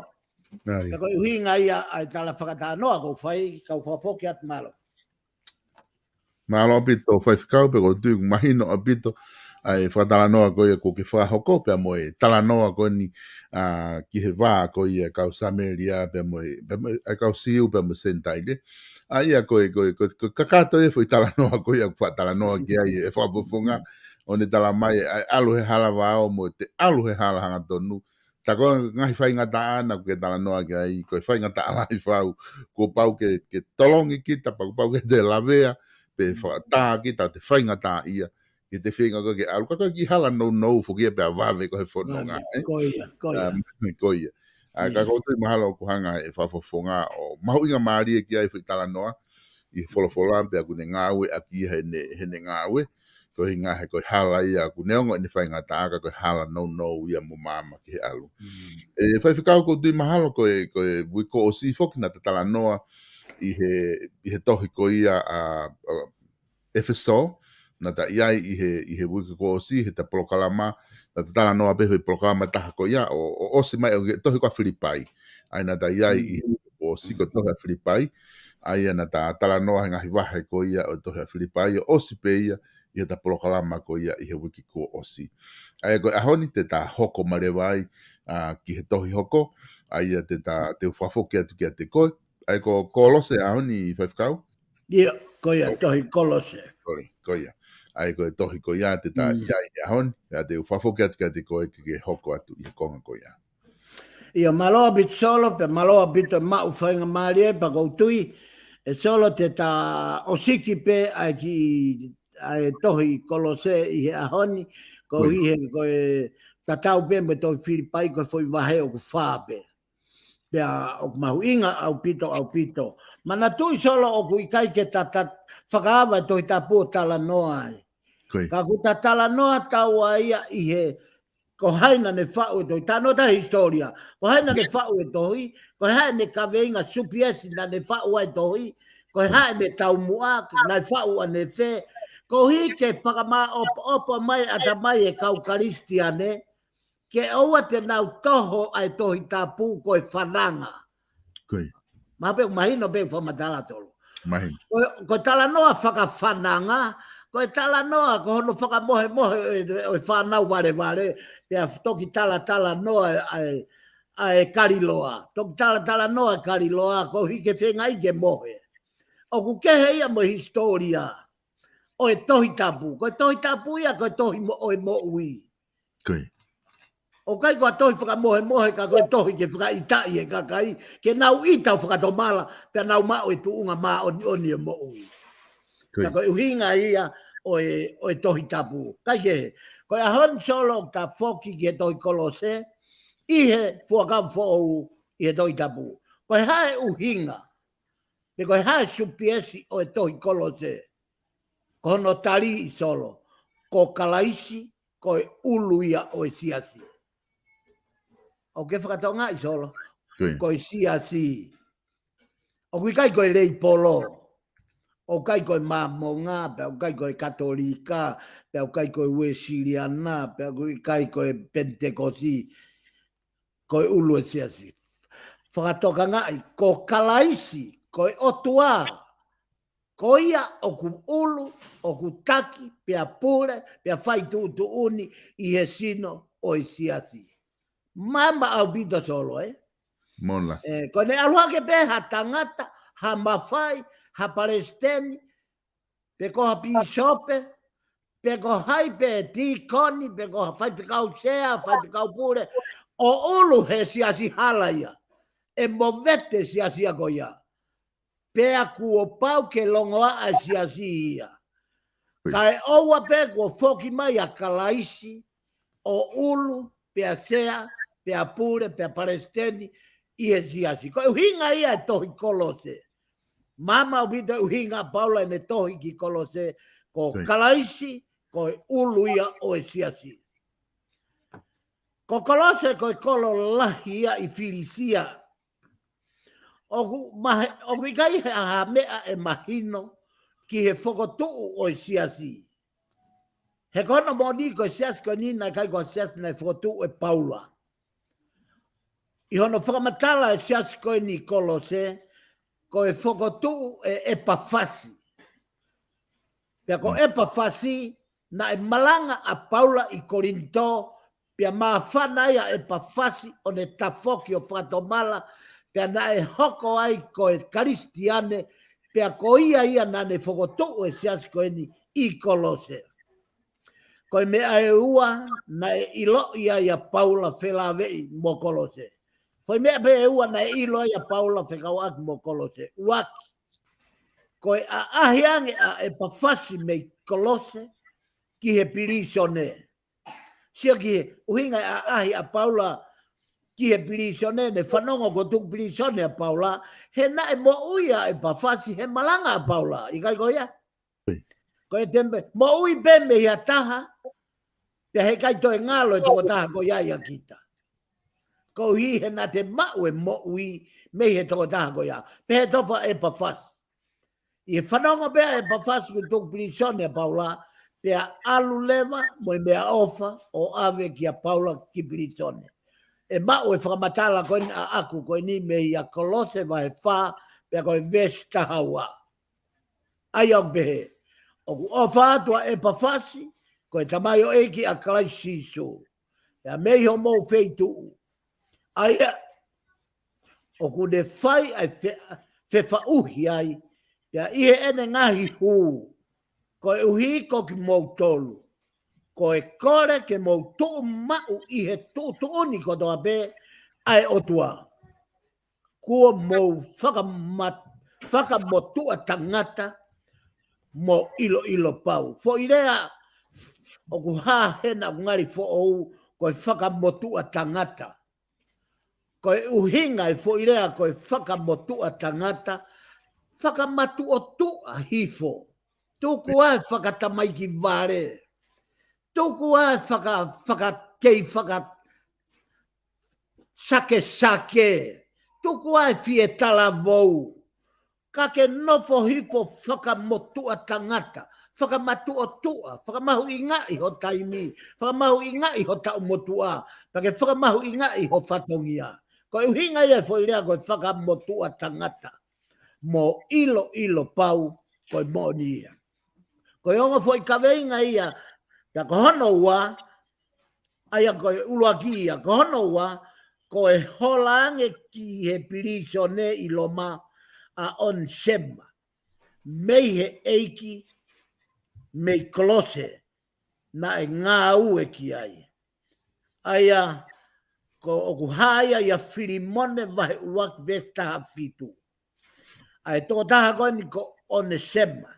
Pea ko e ʻuhinga ia ʻa e tala fakatalanoa ko u fai, kau fakafoki atu mālō. Mālō ʻaupito Faifekau, pea ko u tui ʻoku mahino ʻaupito ʻa e fakatalanoa ko ia kuo ke fakahoko pea mo e talanoa ko eni, ʻa, ki he vā ko ia kau Samēlia pea mo e, pea mo e, ʻa e kau Siu pea mo e Senitaile. ʻA ia ko e, ko e, ko e, ko e kakato e foʻi talanoa ko ia kuo fakatalanoa ki ai e fakafofonga ʻo ne tala mai ʻa e ʻalu he hala vao mo e te ʻalu he hala hangatonu. Tā ko e ngaahi faingataʻa naʻa ke talanoa ki ai, ko e faingataʻa lahi fau, kuo pau ke, ke tolongi kita, pea kuo pau ke te lavea, pe fakatā kita, te faingataʻaʻia, ke te feinga ko ē ke ʻalu, ka ko e kiʻi hala nounou, foki ia pea vave ko he fononga, ʻe? Ko ia, ko ia. ʻA, ka ko u tui mahalo ʻoku hanga e fakafofonga ʻo mahuʻinga mālie ki ai foʻi talanoa, ʻi he folofola pea ʻoku ne ngāueʻaki ia heʻene, heʻene ngāue, ko e ʻuhinga he ko e hala ia ʻoku neongo ʻene faingataʻa ka ko e hala nounou ia mo maama ki he ʻalu. ʻE, Faifekau ko u tui mahalo ko e, ko e uike kuo ʻosi foki naʻa ta talanoa ʻi he, ʻi he tohi ko ia ʻa, ʻa ʻEfesō, naʻa ta ʻi ai ʻi he, ʻi he uike kuo ʻosi, he ta polokalama, naʻa ta talanoa pē he polokalama ʻe taha ko ia, ʻo, ʻo ʻosi mai ʻo e tohi ko ē ʻa Filipai. ʻA ia naʻa ta ʻi ai ʻi he uike kuo ʻosi ko e tohi ʻa Filipai. ʻA ia naʻa ta talanoa he ngaahi vahe ko ia ʻo e tohi ʻa Filipai, ʻo ʻosi pē ia, ʻi he ta polokalama ko ia ʻi he uike kuo ʻosi. ʻA ia ko e ʻaho ni te ta hoko mai leva ai, ʻa, ki he tohi hoko, ʻa ia te ta, te u fakafoki atu kiate koe, ʻa ia ko Kolose ʻaho ni Faifekau? ʻIo, ko ia, tohi Kolose. Ko ia, ko ia. ʻA ia ko e tohi ko ia te ta ʻi ai he ʻaho ni, ʻa ia te u fakafoki atu kiate koe ke, ke hoko atu ʻi he konga ko ia. ʻIo, mālō ʻaupito Solo, pea mālō ʻaupito maʻu faingamālie, pea ko u tui, ʻe Solo te ta ʻosiki pē ʻa e kiʻi, ʻa e tohi Kolose ʻi he ʻaho ni, ko ia. ʻI he ko e tatau pē mo e tohi Filipai ko e foʻi vahe ʻoku fā pē. Pea ʻoku mahuʻinga ʻaupito, ʻaupito. Manatuʻi Solo ʻoku ʻikai ke ta, ta fakaava e Tohi Tapu ʻo talanoa ai. Ko ia. Ka ʻoku ta talanoa taua ia ʻi he, ko hai naʻa ne faʻu e tohi, talanoa ʻa e hisitōlia. Ko hai naʻa ne faʻu e tohi, ko e hā ʻene kaveinga supiesi naʻa ne faʻu ai e tohi, ko e hā ʻene taumuʻa, naʻe faʻu ʻanefē. Koeʻuhi ke fakamāʻopoʻopo mai ʻatamai e kau Kalisitiane, ke ʻoua te nau toho ʻa e Tohi Tapu ko e fananga. Ko ia. Mahalo pē ʻoku mahino pē fakamatala Solo. Mahino. Ko, ko e talanoa fakafananga, ko e talanoa, ko hono fakamohemohe ʻo e, ʻo e fānau valevale, pea toki talatalanoa ʻa e, ʻa e kaliloa. Toki talatalanoa e kaliloa, koeʻuhi ke feingaʻi ke mohe. ʻOku kehe ia mo e hisitōlia ʻo e Tohi Tapu. Ko e Tohi Tapu ia, ko e tohi mo, ʻo e moʻui. Ko ia. ʻOku ʻikai ko ha tohi fakamohemohe ka ko e tohi ke fakaʻitaʻi e kakai, ke nau ʻita ʻo fakatomala, pea nau maʻu e tuʻunga māʻoniʻoni e moʻui. Ko ia. Ka ko e ʻuhinga ia ʻo e, ʻo e Tohi Tapu. Kae kehe, ko e ʻaho ni Solo ʻoku ta foki ki he tohi Kolose, ʻi he Fuakava Foʻou ʻi he Tohi Tapu. Ko e hā e ʻuhinga, pe ko e hā e supiesi ʻo e tohi Kolose. Ko hono tali ʻi Solo, ko Kalaisi, ko e ʻulu ia ʻo e siasi. ʻOkú ke fakatokangaʻi Solo? Ko ia. Ko e siasi. ʻOku ʻikai ko e Leipolo. ʻOku ʻikai ko e Māmonga, pea ʻoku ʻikai ko e Katolika, pea ʻoku ʻikai ko e Uēsiliana, pea ʻoku ʻikai ko e Penitekosi. Ko e ʻulu e siasi. Fakatokangaʻi, ko Kalaisi, ko e ʻOtua. Ko ia ʻoku ʻulu, ʻoku taki, pea pule, pea fai tuʻutuʻuni ʻi he sino ʻo e siasi. Maama ʻaupito Solo, ē? Mola. ʻE, ko ʻene ʻalu hake pē ha tangata, ha mafai, ha palesiteni, pe ko ha pīsope, pe ko hai pē tīkoni, pe ko ha faifekau sea, faifekau pule, ʻo ʻulu he siasi hala ia. ʻE movete siasi ia ko ia. Pea kuo pau ke longoaʻa e siasi ia. Ko ia. Kae ʻoua pē kuo foki mai ʻa Kalaisi, ʻo ʻulu, pea sea, pea pule, pea palesiteni, ʻi he siasi. Ko e ʻuhinga ia e tohi Kolose. Maama ʻaupito e ʻuhinga ʻa Paula ʻene tohi ki Kolose, ko ia. Kalaisi, ko e ʻulu ia ʻo e siasi. Ko Kolose ko e kolo lahi ia ʻi Filisia. ʻOku mahe-, ʻoku ʻikai ha meʻa ʻe mahino ki he fokotuʻu ʻo e siasi. He ko hono moʻoni ko e siasi ko eni naʻe ʻikai ko ha siasi naʻe fokotuʻu ʻe Paula. ʻI hono fakamatala e siasi ko eni Kolose, ko e fokotuʻu ʻe ʻEpafasi. Pea ko ʻEpafasi, naʻe malanga ʻa Paula ʻi Kolinitō, pea māfana ai ʻa ʻEpafasi ʻo ne tafoki ʻo fakatomala, pea naʻe hoko ai ko e Kalisitiane, pea ko ia ia naʻa ne fokotuʻu e siasi ko eni ʻi Kolose. Ko e meʻa ʻe ua naʻe ʻiloʻi ai ʻa Paula felāveʻi mo Kolose. Ko e meʻa pē ʻe ua naʻe ʻilo ai ʻa Paula fekauʻaki mo Kolose. ʻUluaki, ko e ʻaʻahi ange ʻa ʻEpafasi mei Kolose ki he pilīsone. Sio ki he ʻuhinga e ʻaʻahi ʻa Paula ki he pilīsone, ne fanongo kuo tuku pilīsone ʻa Paula, he naʻe moʻui ʻa ʻEpafasi he malanga ʻa Paula. ʻIkai ko ia? Ko e tempe, moʻui pē mei ha taha, pea heʻikai toe ngalo e tokotaha ko ia ʻia kita. Koeʻuhi he naʻa te maʻu e moʻui mei he tokotaha ko ia. Pea he tofa ʻEpafasi. ʻI he fanongo pē ʻa ʻEpafasi kuo tuku pilīsone ʻa Paula, pea ʻalu leva mo e meʻaʻofa ʻo ʻave kia Paula ki pilīsone. ʻE maʻu e fakamatala ko eni ʻaʻaku ko eni mei a Kolose vahe fā, pea ko e veesi taha ua. ʻA ia ʻoku pehē, ʻoku ʻofa atu ʻa ʻEpafasi, ko e tamaioʻeiki ʻa Kalaisi Sīsū, pea mei homou feituʻu. ʻA ia, ʻoku ne fai ʻa e fe-, fefaʻuhi ai, pea ʻi heʻene ngaahi hū, koeʻuhi ko kimoutolu, ko e kole ke mou tuʻu maʻu ʻi he tuʻutuʻuni kotoa pē ʻa e ʻOtua. Kuo mou fakamat-, fakamotuʻa tangata mo ʻiloʻilo pau. Foʻi lea ʻoku hā hena ʻoku ngali foʻou ko e fakamotuʻa tangata. Ko e ʻuhinga e foʻi lea ko e fakamotuʻa tangata, fakamatuʻotuʻa hifo. Tuku ā e fakatamaiki vale. Tuku ā e faka-, faka-, kei faka-, sakesake. Tuku ā e fie talavou. Ka ke nofo hifo fakamotuʻa tangata, fakamatuʻotuʻa, fakamahuʻingaʻi ho taimi, fakamahuʻingaʻi ho taʻu motuʻa, pea ke fakamahuʻingaʻi ho fatongia. Ko e ʻuhinga ia e foʻi lea ko e fakamotuʻa tangata mo ʻiloʻilo pau ko e moʻoni ia. Ko e ongo foʻi kaveinga ia, pea ko hono ua, ʻa ia ko e ʻuluaki ia, ko hono ua, ko e hola ange ki he pilīsone ʻi Loma ʻa ʻOnesema mei he ʻEiki mei Kolose naʻe ngāue ki ai. ʻA ia, ko ʻoku hā ia ʻia Filimone vahe ʻuluaki veesi taha fitu. ʻA e tokotaha ko eni ko ʻOnesema,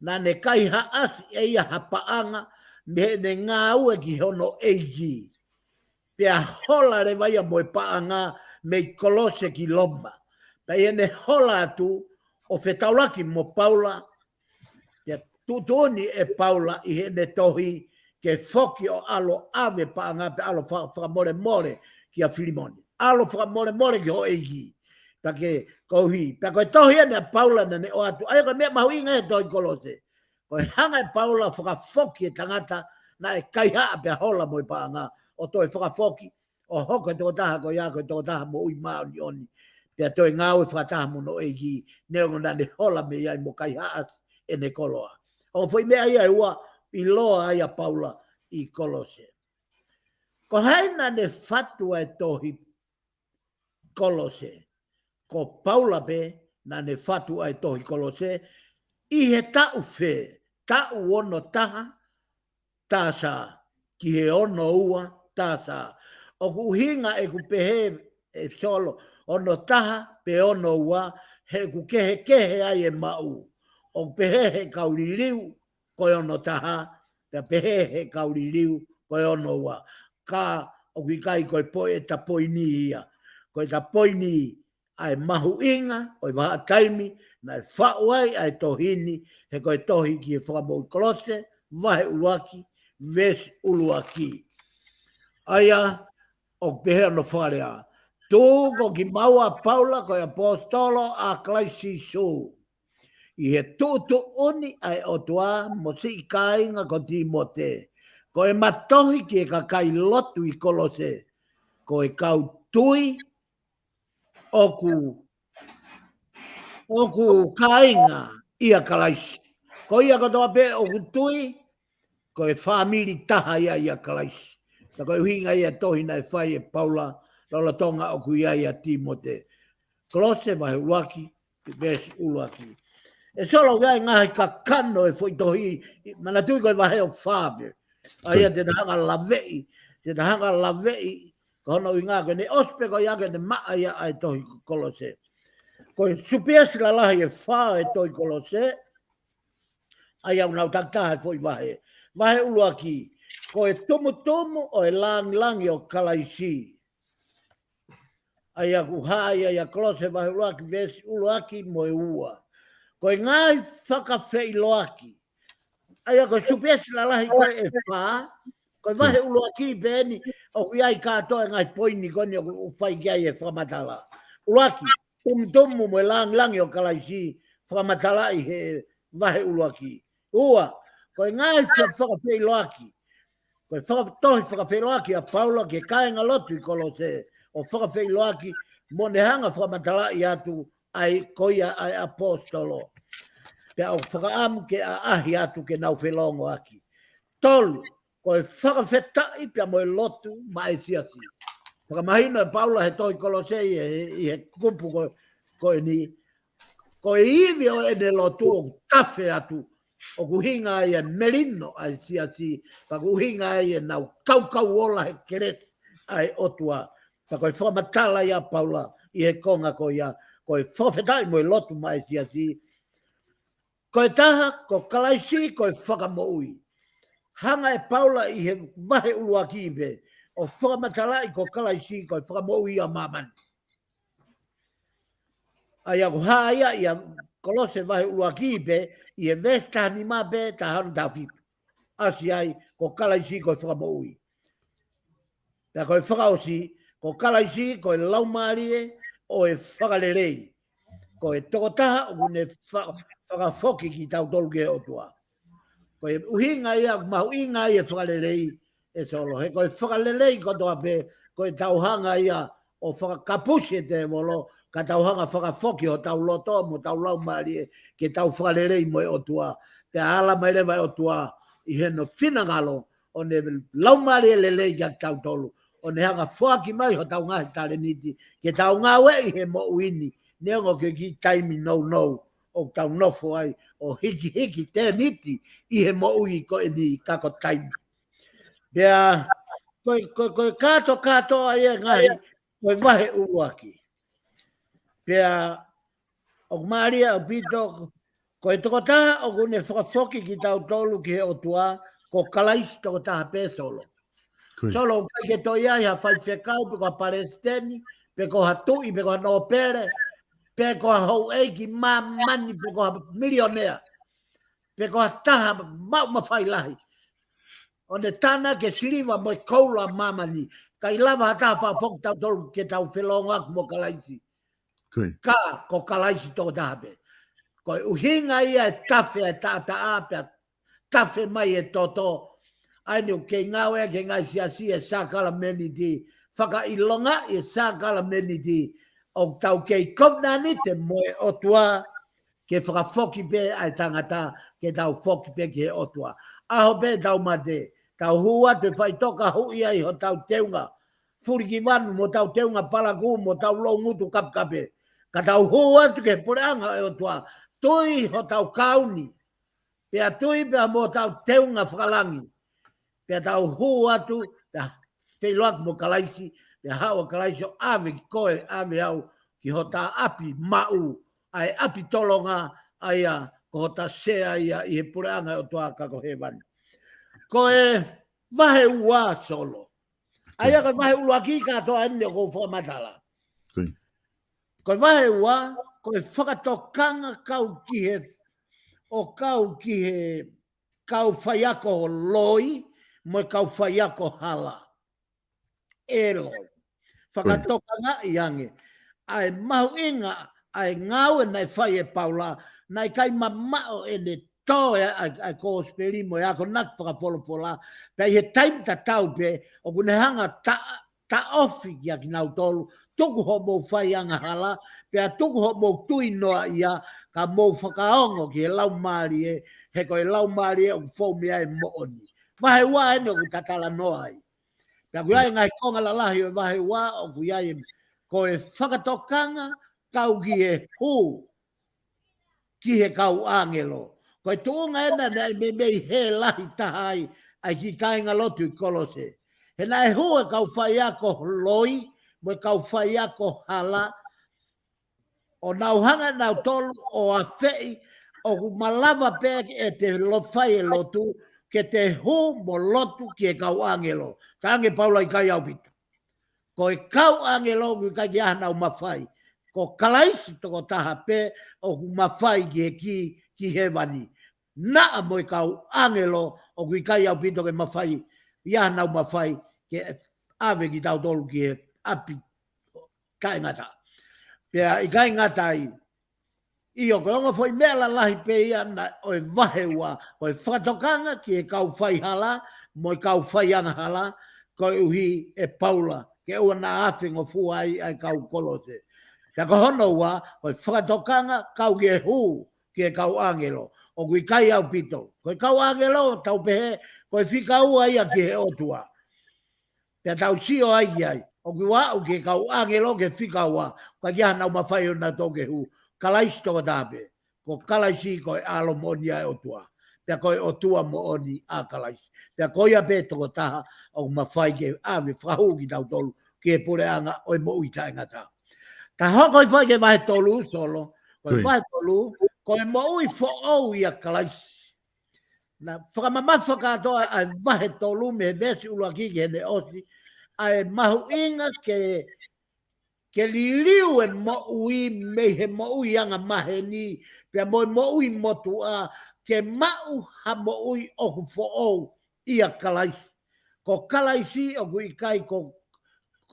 naʻa ne kaihaʻasi ʻe ia ha paʻanga mei heʻene ngāue ki hono ʻEiki. Pea hola leva ia mo e paʻanga mei Kolose ki Loma. Pea ʻi heʻene hola atu ʻo fetaulaki mo Paula, pea tuʻutuʻuni ʻe Paula ʻi heʻene tohi ke foki ʻo ʻalu ʻave paʻanga pea ʻalu fa-, fakamolemole kia Filimone. ʻAlu fakamolemole ki ho ʻEiki. Pea ke koeʻuhi, pea ko e tohi eni ʻa Paula naʻa ne ʻoatu. ʻA ia ko e meʻa mahuʻinga e tohi Kolose. Ko e hanga ʻe Paula fakafoki e tangata naʻe kaihaʻa pea hola mo e paʻanga, ʻo toe fakafoki, ʻo hoko e tokotaha ko ia ko e tokotaha moʻui māʻoniʻoni. Pea toe ngāue fakataha mo hono ʻEiki, neongo naʻa ne hola mei ai mo kaihaʻasi ʻene koloa. ʻO foʻi meʻa ia ʻe ua ʻiloa ai ʻa Paula ʻi Kolose. Ko hai naʻa ne fatu ʻa e tohi Kolose? Ko Paula pē naʻa ne fatu ʻa e tohi Kolose. ʻI he taʻu fē? Taʻu ono taha TS ki he ono ua TS. ʻOku ʻuhinga ʻeku pehē ʻe Solo, ono taha pe ono ua, he ʻoku kehekehe ai e maʻu. ʻOku pehē he kau liliu ko e ono taha, pea pehē he kau liliu ko e ono ua. Ka ʻoku ʻikai ko e poʻeta poini ia. Ko ʻeta poini ʻa e mahuʻinga ʻo e vahaʻa taimi naʻe faʻu ai ʻa e tohi ni, he ko e tohi ki he Fakamoʻui, Kolose vahe ʻuluaki veesi ʻuluaki. ʻA ia ʻoku pehē hono fakalea: Tuku kimaua ʻa Paula ko e ʻaposetolo ʻa Kalaisi Sīsū ʻi he tuʻutuʻuni ʻa e ʻOtua, mo siʻi kāinga ko Tīmote, ko ʻema tohi ki he kakai lotu ʻi Kolose, ko e kau tui ʻoku, ʻoku kāinga ʻia Kalaisi. Ko ia kotoa pē ʻoku tui, ko e fāmili taha ia ʻia Kalaisi. Pea ko e ʻuhinga ia e tohi naʻe fai ʻe Paula lolotonga ʻoku ʻi ai ʻa Tīmote. Kolose vahe ʻuluaki, veesi ʻuluaki. ʻE Solo, ʻoku ʻi ai e ngaahi kakano e foʻi tohi, manatuʻi ko e vahe ʻoku fā pē. ʻA ia te ta hanga ʻo laveʻi, te ta hanga ʻo laveʻi, ko hono ʻuhinga ko ʻene ʻosi pē ko ia ke ne maʻa ia ʻa e tohi Kolose. Ko e supiesi lalahi ʻe fā e tohi Kolose, ʻa ia ʻoku nau takitaha e foʻi vahe. Vahe ʻuluaki, ko e tumutumu ʻo e langilangi ʻo Kalaisi. ʻA ia ʻoku hā ia ʻia Kolose vahe ʻuluaki veesi ʻuluaki mo e ua. Ko e ngaahi fakafeʻiloaki. ʻA ia ko e supiesi lalahi ko ē ʻe fā, ko e vahe ʻuluaki pē eni, ʻoku ʻi ai kātoa e ngaahi poini ko eni ʻoku fai ki ai e fakamatala. ʻUluaki, tumutumu mo e langilangi ʻo Kalaisi, fakamatalaʻi he vahe ʻuluaki. Ua, ko e ngaahi fa-, fakafeʻiloaki. Ko e faka-, tohi fakafeʻiloaki ʻa Paula ki he kāingalotu ʻi Kolose, ʻo fakafeʻiloaki mo ne hanga ʻo fakamatalaʻi atu ʻa e, ko ia ʻa e ʻaposetolo. Pea ʻoku fakaʻamu ke ʻaʻahi atu ke nau felōngoaki. Tolu, ko e fakafetaʻi pea mo e lotu maʻa e siasi. Fakamahino ʻe Paula he tohi Kolose ʻi he, ʻi he kupu ko, ko eni, ko e ivi ʻo ʻene lotu ʻoku tafe atu, ʻoku ʻuhinga ia e melino ʻa e siasi, pea ʻoku ʻuhinga ia ʻenau kaukau ola he kelesi ʻa e ʻOtua. Pea ko e fakamatala ia ʻa Paula ʻi he konga ko ia, ko e fakafetaʻi mo e lotu maʻa e siasi. Ko e taha, ko Kalaisi ko e fakamoʻui. Hanga ʻe Paula ʻi he vahe ʻuluaki pē ʻo fakamatalaʻi ko Kalaisi ko e fakamoʻui ʻa māmani. ʻA ia ʻoku hā ia ʻia Kolose vahe ʻuluaki pē, ʻi he veesi taha nima pē, taha ono, taha fitu. ʻAsi ai, ko Kalaisi ko e fakamoʻui. Pea ko e fakaʻosi, ko Kalaisi ko e laumālie ʻo e fakalelei. Ko e tokotaha ʻoku ne fa-, fakafoki kitautolu ki he ʻOtua. Ko e ʻuhinga ia, mahuʻinga ia e fakalelei ʻe Solo. He ko e fakalelei kotoa pē, ko e tauhanga ia ʻo fakakapusi e tēvolo, ka tau hanga fakafoki hotau loto mo hotau laumālie ke tau fakalelei mo e ʻOtua. Pea ala mai leva e ʻOtua ʻi hono finangalo, ʻo ne laumālie lelei kia kitautolu, ʻo ne hanga foaki mai hotau ngaahi talēniti ke tau ngāueʻi he moʻui ni, neongo ko e kiʻi taimi nounou ʻoku tau nofo ai, ʻo hikihiki tēniti ʻi he moʻui ko eni ka ko taimi. Pea ko e, ko e, ko e kātokātoa ia e ngaahi, ko e vahe ʻuluaki. Pea ʻoku mālie ʻaupito, ko e tokotaha ʻoku ne fakafoki kitautolu ki he ʻOtua, ko Kalaisi tokotaha pē, Solo. Solo, ʻoku ʻikai ke toe ʻi ai ha faifekau, pe ko ha palesiteni, pe ko ha tuʻi, pe ko ha nōpele, pe ko ha houʻeiki māmani, pe ko ha milionea, pe ko ha taha maʻu mafai lahi, ʻo ne tana ki he siliva mo e koula ʻa māmani, ʻikai lava ha taha fakafoki kitautolu ke tau felōngoaki mo Kalaisi. Ka ko Kalaisi tokotaha pē. Ko e ʻuhinga ia e tafe e taʻataʻa pea tafe mai e toto. ʻA eni ʻoku kei ngāueʻaki he ngaahi siasi e sākalameniti, fakaʻilongaʻi e sākalameniti, ʻoku tau kei kovinānite mo e ʻOtua ke fakafoki pē ʻa e tangata, ke tau foki pē ki he ʻOtua. ʻAho pē tau mate, tau hū atu e faʻitoka huʻi ai hotau teunga fulikivanu mo hotau teunga palakū mo hotau loungutu kapekape. Ka tau hū atu ki he puleʻanga ʻo e ʻOtua, tui hotau kauni, pea tui pea mo hotau teunga fakalangi. Pea tau hū atu, pea feʻiloaki mo Kalaisi, pea haʻu ʻa Kalaisi ʻo ʻave ki koe, ʻave au ki hota ʻapi maʻu, ʻa e ʻapi tolonga, ʻa ia ko hota sea ia ʻi he puleʻanga ʻo e ʻOtua ka ko hēvani. Ko e vahe ua, Solo. ʻA ia ko e vahe ʻuluaki kātoa eni ʻoku ou fakamatala. Ko e vahe ua, ko e fakatokanga kau ki he, ʻo kau ki he kau faiako loi, mo e kau faiako hala. ʻE loi. Fakatokangaʻi ange ʻa e mahuʻinga ʻa e ngāue naʻe fai ʻe Paula, naʻe ʻikai mamaʻo ʻene tō e, ʻa e, ʻa e kosipeli mo e akonaki fakafolofola, pea ʻi he taimi tatau pē, ʻoku ne hanga ta, taʻofi kia kinautolu, tuku hoʻomou fai angahala, pea tuku hoʻomou tui noaʻia, ka mou fakaongo ki he Laumālie, he ko e Laumālie ʻoku fou mei ai e moʻoni. Vahe ua eni ʻoku ta talanoa ai. Pea ʻoku ʻi ai e ngaahi konga lalahi ʻo e vahe ua, ʻoku ʻi ai e, ko e fakatokanga kau ki he hū ki he kau ʻāngelo. Ko e tuʻunga ena naʻe meimei hē lahi taha ai ʻa e kiʻi kāingalotu ʻi Kolose. He naʻe hū e kau faiako loi, mo e kau faiako hala, ʻo nau hanga nautolu ʻo afeʻi, ʻoku malava pē ke te lo, fai e lotu, ke te hū mo lotu ki he kau ʻāngelo. Talaange ʻe Paula ʻikai ʻaupito. Ko e kau ʻāngelo ʻoku ʻikai ke ʻi ai hanau mafai. Ko Kalaisi tokotaha pē ʻoku mafai ki he kī ki hēvani. Naʻa mo e kau ʻāngelo ʻoku ʻikai ʻaupito ke mafai, ʻi ai hanau mafai ke ʻave kitautolu ki he ʻapi taʻengata. Pea ʻikai ngata ai, ʻio, ko e ongo foʻi meʻa lalahi pē ia naʻe ʻo e vahe ua, ko e fakatokanga ki he kau faihala, mo e kau faiangahala, koeʻuhi ʻe Paula, ke ʻoua naʻa afe ngofua ai ʻa e kau Kolose. Pea ko hono ua, ko e fakatokanga kau ki he hū ki he kau ʻāngelo. ʻOku ʻikai ʻaupito. Ko e kau ʻāngelo, tau pehē, ko e fika ua ia ki he ʻOtua. Pea tau sio ai ki ai. ʻOku ʻi ai ʻoku ke kau ʻāngelo ke fika ua. Ka ʻi ai hanau mafai ʻo nautolu ke hū. Kalaisi tokotaha pē. Ko Kalaisi ko e ʻAlo moʻoni ʻa e ʻOtua. Pea ko e ʻOtua moʻoni ʻa Kalaisi. Pea ko ia pē tokotaha ʻoku mafai ke ʻave fakahū kitautolu ki he puleʻanga ʻo e moʻui taʻengata. Ka hoko hifo ai ki he vahe tolu, Solo. Ko e vahe tolu, ko e moʻui foʻou ʻia Kalaisi. Naʻe fakamamafa kātoa ʻa e vahe tolu mei he veesi ʻuluaki ki heʻene ʻosi, ʻa e mahuʻinga ke, ke liliu e moʻui mei he moʻui angamaheni, pea mo e moʻui motuʻa, ke maʻu ha moʻui ʻoku foʻou ʻia Kalaisi. Ko Kalaisi ʻoku ʻikai ko,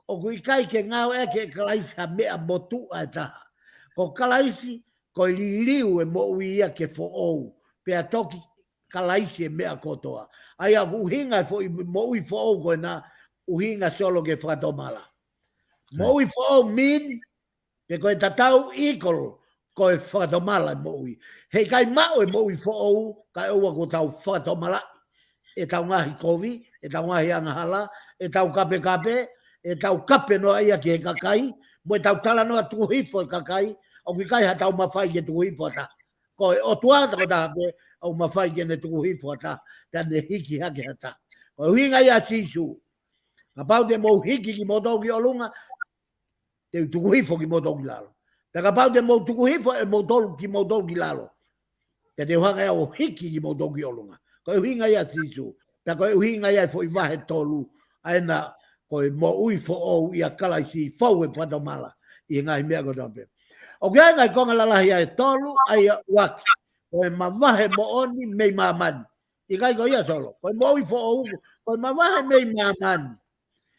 ʻoku ʻikai ke ngāueʻaki ʻe Kalaisi ha meʻa motuʻa ʻe taha. Ko Kalaisi, ko e liliu e moʻui ia ke foʻou. Pea toki Kalaisi e meʻa kotoa. ʻA ia ʻoku ʻuhinga e foʻi moʻui foʻou ko ena, ʻuhinga Solo ke fakatomala. Moʻui foʻou mean, pe ko e tatau equal, ko e fakatomala e moʻui. He ʻikai maʻu e moʻui foʻou, kae ʻoua kuo tau fakatomalaʻi ʻetau ngaahi kovi, ʻetau ngaahi angahala, ʻetau kapekape, ʻetau kape noa ia ki he kakai, mo ʻetau talanoa tuku hifo e kakai, ʻoku ʻikai haʻatau mafai ke tuku hifo ha taha. Ko e ʻOtua tokotaha pē ʻoku mafai ke ne tuku hifo ha taha, pea ne hiki hake ha taha. Ko e ʻuhinga ia ʻa Sīsū. Kapau te mou hiki kimoutolu ki ʻolunga, te u tuku hifo kimoutolu ki lalo. Pea kapau te mou tuku hifo ʻe moutolu kimoutolu ki lalo, pea te u hanga ʻe au ʻo hiki kimoutolu ki ʻolunga. Ko e ʻuhinga ia ʻa Sīsū. Pea ko e ʻuhinga ia e foʻi vahe tolu, ʻa ena ko e moʻui foʻou ʻia Kalaisi, fou e fakatomala ʻi he ngaahi meʻa kotoa pē. ʻOku ʻi ai e ngaahi konga lalahi ʻe tolu, ʻa ia ʻuluaki, ko e mavahe moʻoni mei māmani. ʻIkai ko ia Solo, ko e moʻui foʻou, ko e mavahe mei māmani.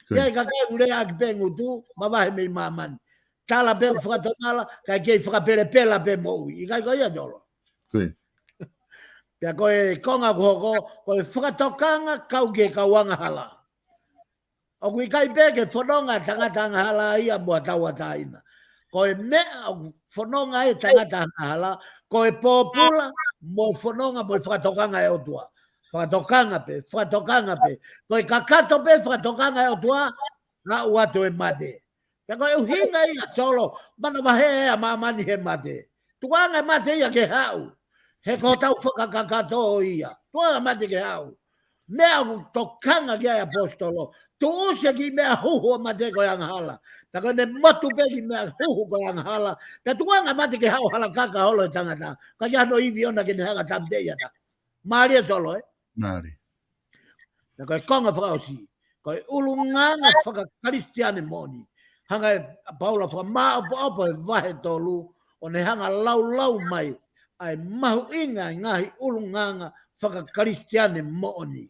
Ko ia. ʻI ai e kakai ʻoku lea ʻaki pē ngutu, mavahe mei māmani. Tala pē fakatomala, kae kei fakapelepela pē moʻui. ʻIkai ko ia Solo. Ko ia. Pea ko e konga ʻoku hoko, ko e fakatokanga kau ki he kau angahala. ʻOku ʻikai pē ke fononga tangata angahala ia mo ha tauʻatāina. Ko e meʻa ʻoku fononga ai e tangata angahala, ko e pōpula, mo e fononga, mo e fakatokanga e ʻOtua. Fakatokanga pē, fakatokanga pē. Ko e kakato pē fakatokanga e ʻOtua, aʻu atu e mate. Pea ko e ʻuhinga ia Solo, manavahē ʻa māmani he mate. Tukuange mate ia ke haʻu. He ko hotau fakakakato ia. Tukuange mate ke haʻu. Meʻa ʻoku tokanga ki ai ʻaposetolo. Tuʻusi e kiʻi meʻa huhu ʻo mate ko e angahala. Pea ko ʻene motu pē kiʻi meʻa huhu ko e angahala. Pea tukuange mate ke haʻu hala kaka holo e tangata. Ka ia no ivi ona ke ne hanga tamte ia ta. Mālie Solo, ē? Mālie. Pea ko e konga fakaʻosi, ko e ʻulungaanga fakakalisitiane moʻoni. Hanga ʻe Paula fakamāʻopoʻopo he vahe tolu, ʻo ne hanga laulau mai ʻa e mahuʻinga e ngaahi ʻulungaanga fakakalisitiane moʻoni.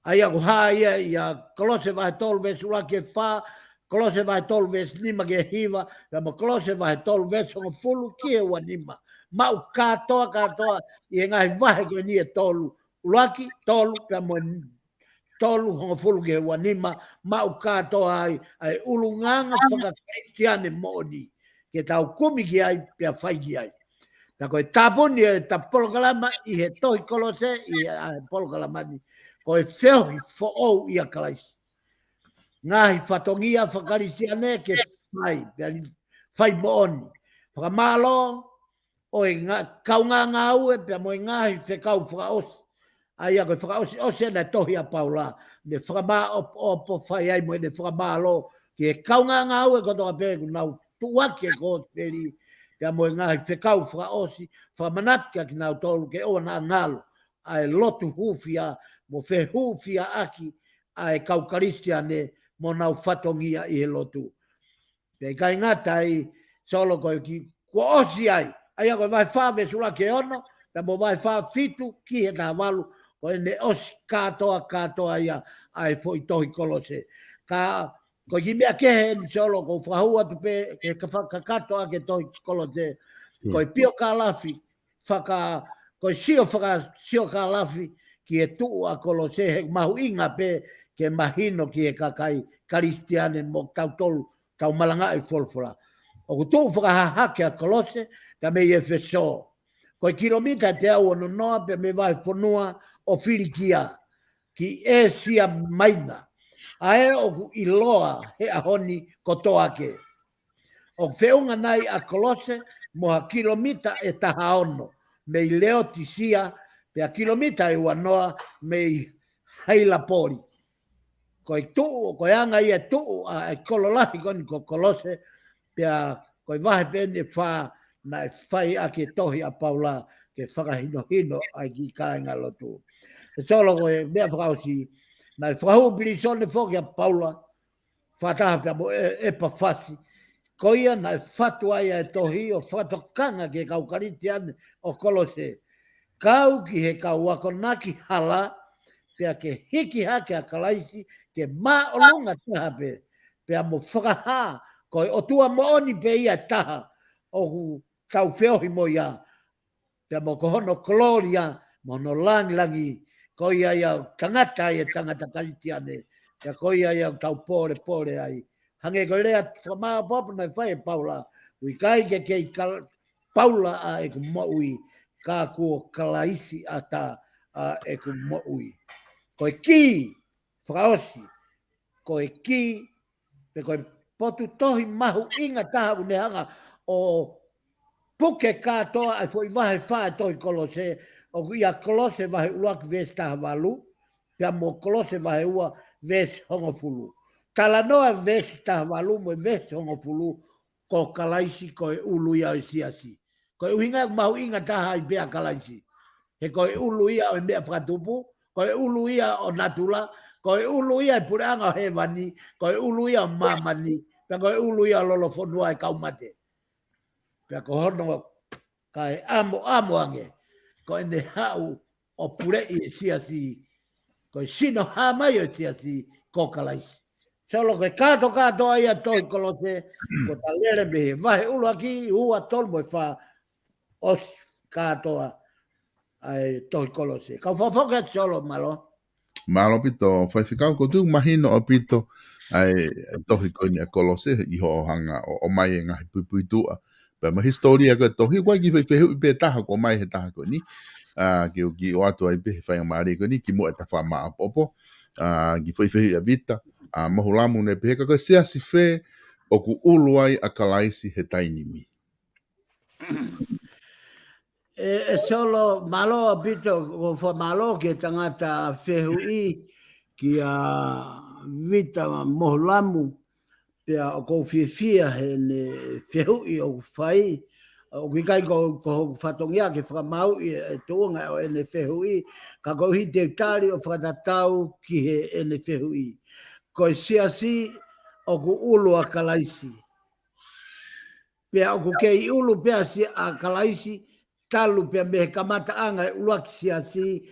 ʻA ia ʻoku hā ia ʻia Kolose vahe tolu veesi ʻuluaki ki he fā, Kolose vahe tolu veesi nima ki he hiva, pea mo Kolose vahe tolu veesi hongofulu ki he uanima. Maʻu kātoa, kātoa ʻi he ngaahi vahe ko eni ʻe tolu, ʻuluaki, tolu, pea mo e tolu, hongofulu ki he uanima, maʻu kātoa ai ʻa e ʻulungaanga fakakalisitiane moʻoni ke tau kumi ki ai, pea fai ki ai. Pea ko e tāpuni ʻeta polokalama ʻi he tohi Kolose, ʻi he, ʻa e polokalama ni, ko e feohi foʻou ʻia Kalaisi. Ngaahi fatongia fakakalisitiane ke fai, pea li-, fai moʻoni. Fakamālō, ʻo e nga-, kaungāngāue, pea mo e ngaahi fekau fakaʻosi. ʻA ia ko e fakaʻosiʻosi ʻena e tohi ʻa Paula, ne fakamāʻopoʻopo fai ai mo ʻene fakamālō ki he kaungāngāue kotoa pē kuo nau tuʻuaki e kosipeli, pea mo e ngaahi fekau fakaʻosi, fakamanatu kia kinautolu ke ʻoua naʻa ngalo ʻa e lotu hūfia, mo fehūfiaʻaki ʻa e kau Kalisitiane mo honau fatongia ʻi he lotu. Pea ʻikai ngata ai, Solo, ko e kiʻi kuo ʻosi ai. ʻA ia ko e vahe fā veesi ʻuluaki ki he ono, pea mo vahe fā fitu ki he taha valu, ko ʻene ʻosi kātoa, kātoa ia ʻa e foʻi tohi Kolose. Ka, ko e kiʻi meʻa kehe eni Solo, ʻoku ou fakahū atu pē, ke ka fakakakato ʻaki e tohi Kolose. Ko e piokālafi, faka-, ko e sio faka-, siokālafi ki he tuʻu ʻa Kolose, he mahuʻinga pē ke mahino ki he kakai Kalisitiane mo tautolu, tau malangaʻi folofola. ʻOku tuʻu fakahahake ʻa Kolose, pea mei ʻEfesō. Ko e kilomita ʻe teau ono noa, pea mei he vahefonua ʻo Filikia ki ʻĒsia Maina. ʻA ē ʻoku ʻiloa he ʻaho ni ko Toake. ʻOku feʻunga nai ʻa Kolose mo ha kilomita ʻe taha ono mei Leotisia, pea kilomita ʻe ua noa mei Hailapoli. Ko e tuʻu, ko e anga ia e tuʻu ʻa e kolo lahi ko eni ko Kolose, pea ko e vahe pē eni ʻe fā naʻe fai ʻaki e tohi ʻa Paula ke fakahinohino ʻa e kiʻi kāingalotu. ʻE Solo, ko e meʻa fakaʻosi, naʻe fakahū pilīsone foki ʻa Paula, fakataha pea mo ʻE-, ʻEpafasi. Ko ia naʻe fatu ai ʻa e tohi ʻo fakatokanga ki he kau Kalisitiane ʻo Kolose. Kau ki he kau akonaki hala, pea ke hiki hake ʻa Kalaisi ke māʻolunga taha pē, pea mo fakahā ko e ʻOtua moʻoni pē ia ʻe taha ʻoku tau feohi mo ia, pea mo ko hono kolōlia mo hono langilangi, ko ia ia ʻoku tangata ai e tangata Kalisitiane, pea ko ia ia ʻoku tau pōlepole ai Hangē ko e lea fakamāʻopoʻopo naʻe fai ʻe Paula, ʻoku ʻikai ke kei Kal-, Paula ʻa ʻeku moʻui, ka ko Kalaisi ʻa ʻeku moʻui. Ko e kī, fakaʻosi, ko e kī, pe ko e potu tohi mahuʻinga taha ʻoku ne hanga ʻo puke kātoa ʻa e foʻi vahe fā ʻo e tohi Kolose, ʻoku ʻia Kolose vahe ʻuluaki veesi taha valu, pea mo Kolose vahe ua veesi hongofulu. Talanoa veesi taha valu mo e veesi hongofulu, ko Kalaisi ko e ʻulu ia ʻo e siasi. Ko e ʻuhinga ia ʻoku mahuʻinga taha ai pē ʻa Kalaisi. He ko e ʻulu ia ʻo e meʻa fakatupu, ko e ʻulu ia ʻo natula, ko e ʻulu ia ʻo e puleʻanga ʻo hēvani, ko e ʻulu ia ʻo māmani, pea ko e ʻulu ia ʻo lolofonua ʻo e kau mate. Pea ko hono kae ʻamoʻamo ange, ko ʻene haʻu ʻo puleʻi e siasi, ko e sino hā mai ʻo e siasi, ko Kalaisi. Solo, ko e kātokātoa ia ʻo e tohi Kolose, ko e talele mei he vahe ʻuluaki, ua, tolu mo e fā, ʻosi kātoa ʻa e tohi Kolose. Kau fakafoki atu, Solo, mālō. Mālō ʻaupito, Faifekau, ʻoku ou tui ʻoku mahino ʻaupito ʻa e tohi ko eni ʻa Kolose ʻi hoʻo hanga ʻo, ʻomai e ngaahi puipuituʻa. Pea mo e hisitōlia ko ē ʻo e tohi, ʻoku ʻi ai e kiʻi foʻi fehuʻi pē ʻe taha ʻoku ʻomai ʻe he taha ko eni. ʻA, ke u kiʻi ʻoatu ai pē he faingamālie ko eni, kimuʻa ʻeta fakamāʻopoʻopo. ʻA, kiʻi foʻi fehuʻi ʻa Vita, ʻa, Mohuʻulamu, ne pehē, ka ko e siasi fē ʻoku ʻulu ai ʻa Kalaisi he taimi ni? ʻE, ʻe Solo, mālō ʻaupito, ʻoku ou fakamālō ki he tangata fehuʻi, kia Vita Mohuʻulamu, pea ʻoku ou fiefia heʻene fehuʻi ʻoku fai, ʻoku ʻikai ko, ko hoku fatongia ke fakamāuʻi e tuʻunga ʻo ʻene fehuʻi, ka koeʻuhi te u tali ʻo fakatatau ki heʻene fehuʻi. Ko e siasi ʻoku ʻulu ʻa Kalaisi. Pea ʻoku kei ʻulu pē ʻa si-, ʻa Kalaisi, talu pē mei he kamataʻanga ʻo e ʻuluaki siasi,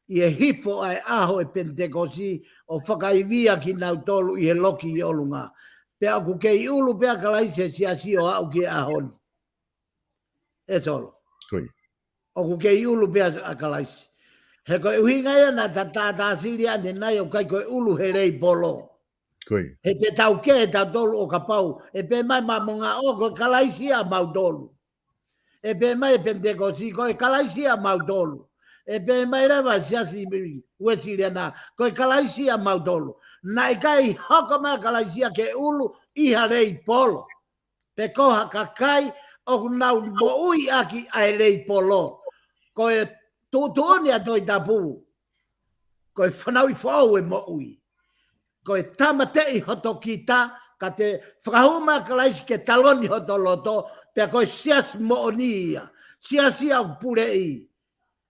ʻi he hifo ʻa e ʻaho ʻo e Penitekosi, ʻo fakaivia kinautolu ʻi he loki ʻi ʻolunga. Pea ʻoku kei ʻulu pē ʻa Kalaisi he siasi ʻo aʻu ki he ʻaho ni. ʻE Solo. Ko ia. ʻOku kei ʻulu pē ʻa, ʻa Kalaisi. He ko e ʻuhinga ia naʻa ta, ta, ta sili ʻanenai ʻoku ʻikai ko e ʻulu he leipolo. Ko ia. He te tau kē ʻe tautolu ʻo kapau ʻe pehē mai ʻa Moʻunga ʻo ko e Kalaisi ʻa mautolu. ʻE pehē mai e Penitekosi ko e Kalaisi ʻa mautolu. ʻE pehē mai leva e siasi Uēsiliana ko e Kalaisi ʻa mautolu. Naʻe ʻikai hoko mai ʻa Kalaisi ia ke ʻulu ʻi ha leipolo pe ko ha kakai ʻoku nau moʻui ʻaki ʻa e leipolo. Ko e tuʻutuʻuni ʻa e Tohi Tapu, ko e fanauʻi foʻou e moʻui. Ko e tāmateʻi hoto kita, ka te fakahū mai ʻa Kalaisi ke taloni hoto loto, pea ko e siasi moʻoni ia. Siasi ʻoku puleʻi.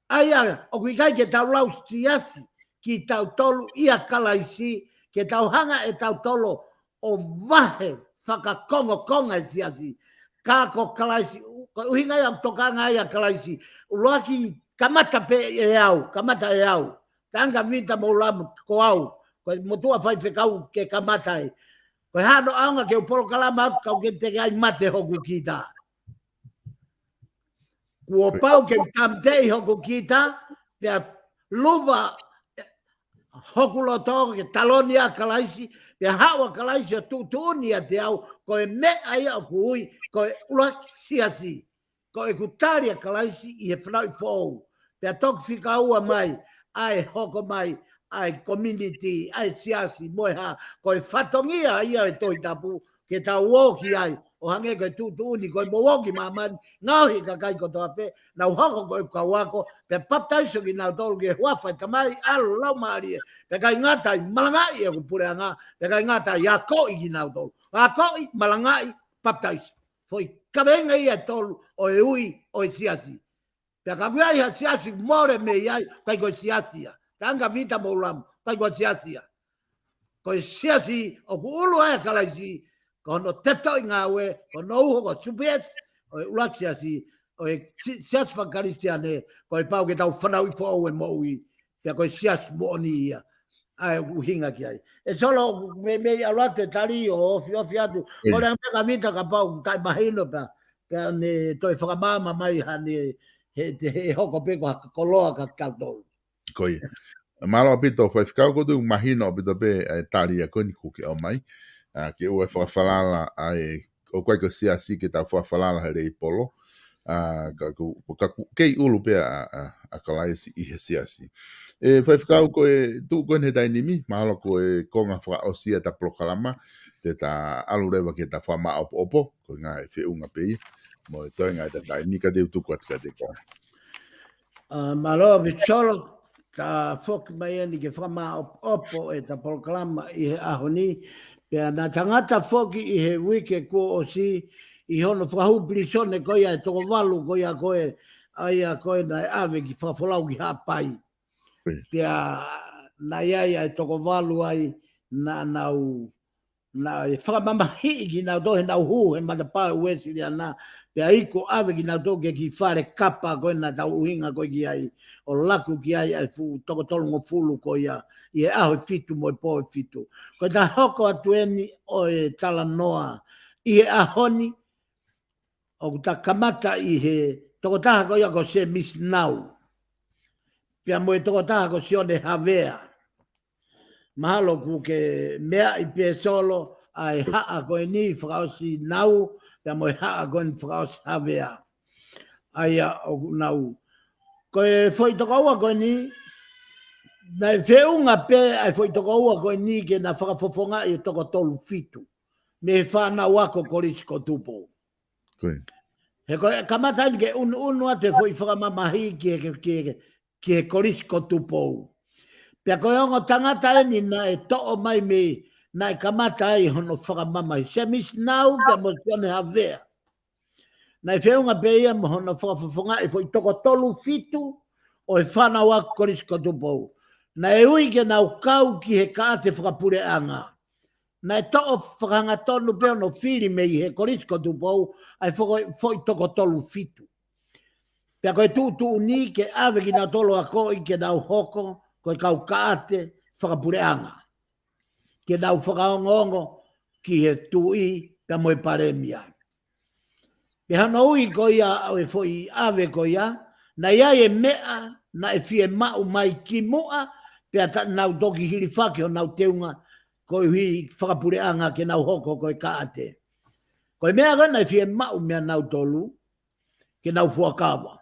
ʻA ia, ʻoku ʻikai ke tau lau siasi kitautolu ʻia Kalaisi, ke tau hanga ʻe tautolu ʻo vahe fakakongokonga e siasi. Ka ko Kalaisi, ko e ʻuhinga ia ʻoku tokanga ai ʻa Kalaisi. ʻUluaki kamata pē ʻe au, kamata ʻe au. Tangata Vita Moʻulamu, ko au, ko e motuʻa faifekau ke kamata ai. Ko e hā hono ʻaonga ke u polokalama atu ka ʻoku ʻikai te ke ʻai mate hoku kita. Kuo pau ke u tāmateʻi hoku kita, pea luva hoku loto ke taloni ʻa Kalaisi, pea haʻu ʻa Kalaisi ʻo tuʻutuʻuni ʻiate au, ko e meʻa ia ʻoku ui ko e ʻuluaki siasi. Ko ʻeku tali ʻa Kalaisi ʻi he fanauʻi foʻou. Pea toki fika ua mai, ʻa e hoko mai ʻa e community, ʻa e siasi, mo e hā, ko e fatongia ia ʻo e Tohi Tapu, ke tau ō ki ai, ʻo hangē ko e tuʻutuʻuni ko e mou ō ki māmani, ngaohi e kakai kotoa pē, nau hoko ko e kau ako, pea papitaiso kinautolu ki he huafa ʻo e Tamai, ʻAlo, Laumālie, pea ʻikai ngata ai malangaʻi ʻa e puleʻanga, pea ʻikai ngata ai akoʻi kinautolu. Akoʻi, malangaʻi, papitaiso. Foʻi kaveinga ia ʻe tolu ʻo e ui ʻo e siasi. Pea ka ʻoku ʻi ai ha siasi mole mei ai, ʻikai ko e siasi ia. Tangata Vita Moʻulamu, ʻikai ko e siasi ia. Ko e siasi ʻoku ʻulu ai ʻa Kalaisi, ko hono tefitoʻi ngāue, ko hono uho ko e supiesi ʻo e ʻuluaki siasi, ʻo e si-, siasi fakakalisitiane, ko e pau ke tau fanauʻi foʻou e moʻui, pea ko e siasi moʻoni ia. ʻA e ʻuhinga ki ai. ʻE Solo, mei, mei ʻalu atu e tali ʻo ofiofi atu. ʻIo. Ko e lea meʻa ka Vita kapau ʻoku ʻikai mahino pea, pea ne toe fakamaama mai ha ne, he, te, he hoko pē ko ha koloa kia tautolu. Ko ia. Mālō ʻaupito, Faifekau, ʻoku ou tui ʻoku mahino ʻaupito pē ʻa e tali ia ko eni kuo ke ʻomai. ʻa, ke ʻoua ʻe fakafalala, ʻa e, ʻoku ʻikai ko e siasi ke tau fakafalala he leipolo, ʻa, ka ku, ka ku, kei ʻulu pē ʻa, ʻa, ʻa Kalaisi ʻi he siasi. ʻE, faifekau ko e, tuʻu ko eni he taimi ni, mahalo ko e konga fakaʻosi ʻeta polokalama, te ta ʻalu leva ke ta fakamaʻopoʻopo, ko e ngaahi feʻunga pē ia, mo e toenga ʻeta taimi ka te u tuku atu kiate koe. ʻA, mālō, Visolo, ta foki mai eni ke fakamaʻopoʻopo ʻeta polokalama ʻi he ʻaho ni, pea naʻa ta ngata foki ʻi he uike kuo ʻosi, ʻi hono fakahū pilīsone ko ia ʻe toko valu ko ia ko ē, ʻa ia ko ē naʻe ʻave ki fakafolau ki Haʻapai. Pea naʻe ʻi ai ʻa e toko valu ai naʻa nau, naʻe fakamamahiʻi kinautolu heʻenau hū he matapā Uēsiliana, pea iku ʻave kinautolu ki he kiʻi fale kapa ko ē naʻa tau ʻuhinga ko ē ki ai, ʻo laku ki ai ʻa e fuʻu toko tolungofulu ko ia, ʻi he ʻaho ʻe fitu mo e pō ʻe fitu. Ko ʻeta hoko atu eni ʻo e talanoa ʻi he ʻaho ni, ʻoku ta kamata ʻi he tokotaha ko ia ko Semisi Nau. Pea mo e tokotaha ko Sione Havea. Mahalo kuo ke meaʻi pē Solo, ʻa e haʻa ko eni fakaʻosi Nau, pea mo e haʻa ko eni fakaʻosi Havea. ʻA ia ʻoku nau. Ko e foʻi tokoua ko eni, naʻe feʻunga pē ʻa e foʻi tokoua ko eni ke na fakafofongaʻi e toko tolu fitu. Mei he fānau ako Kolisi ko Tupou. Ko ia. He ko e kamata eni ke unuunu atu e foʻi fakamamahi ki he, ki he, ki he, ki he Kolisi ko Tupou. Pea ko e ongo tangata eni naʻe toʻo mai mei, naʻe kamata ai hono fakamamahi. Semisi Nau pea mo Sione Havea. Naʻe feʻunga pē ia mo hono fakafofongaʻi e foʻi toko tolu fitu ʻo e fānau ako Kolisi ko Tupou. Naʻe ui ke nau kau ki he kaate fakapuleʻanga. Naʻe toʻo fakahangatonu pē hono fili mei he Kolisi ko Tupou, ʻa e foko-, foʻi toko tolu fitu. Pea ko e tuʻutuʻuni ke ʻave kinautolu ʻo akoʻi ke nau hoko ko e kau kaate fakapuleʻanga. Ke nau fakaongoongo ki he tuʻi pea mo e palēmia. Pea hono ui ko ia ʻo e foʻi ʻave ko ia, naʻe ʻi ai e meʻa naʻe fiemaʻu mai kimuʻa, pea ta-, nau toki hilifaki honau teunga koeʻuhi fakapuleʻanga ke nau hoko ko e kaate. Ko e meʻa ko ē naʻe fiemaʻu meia nautolu, ke nau fuakava.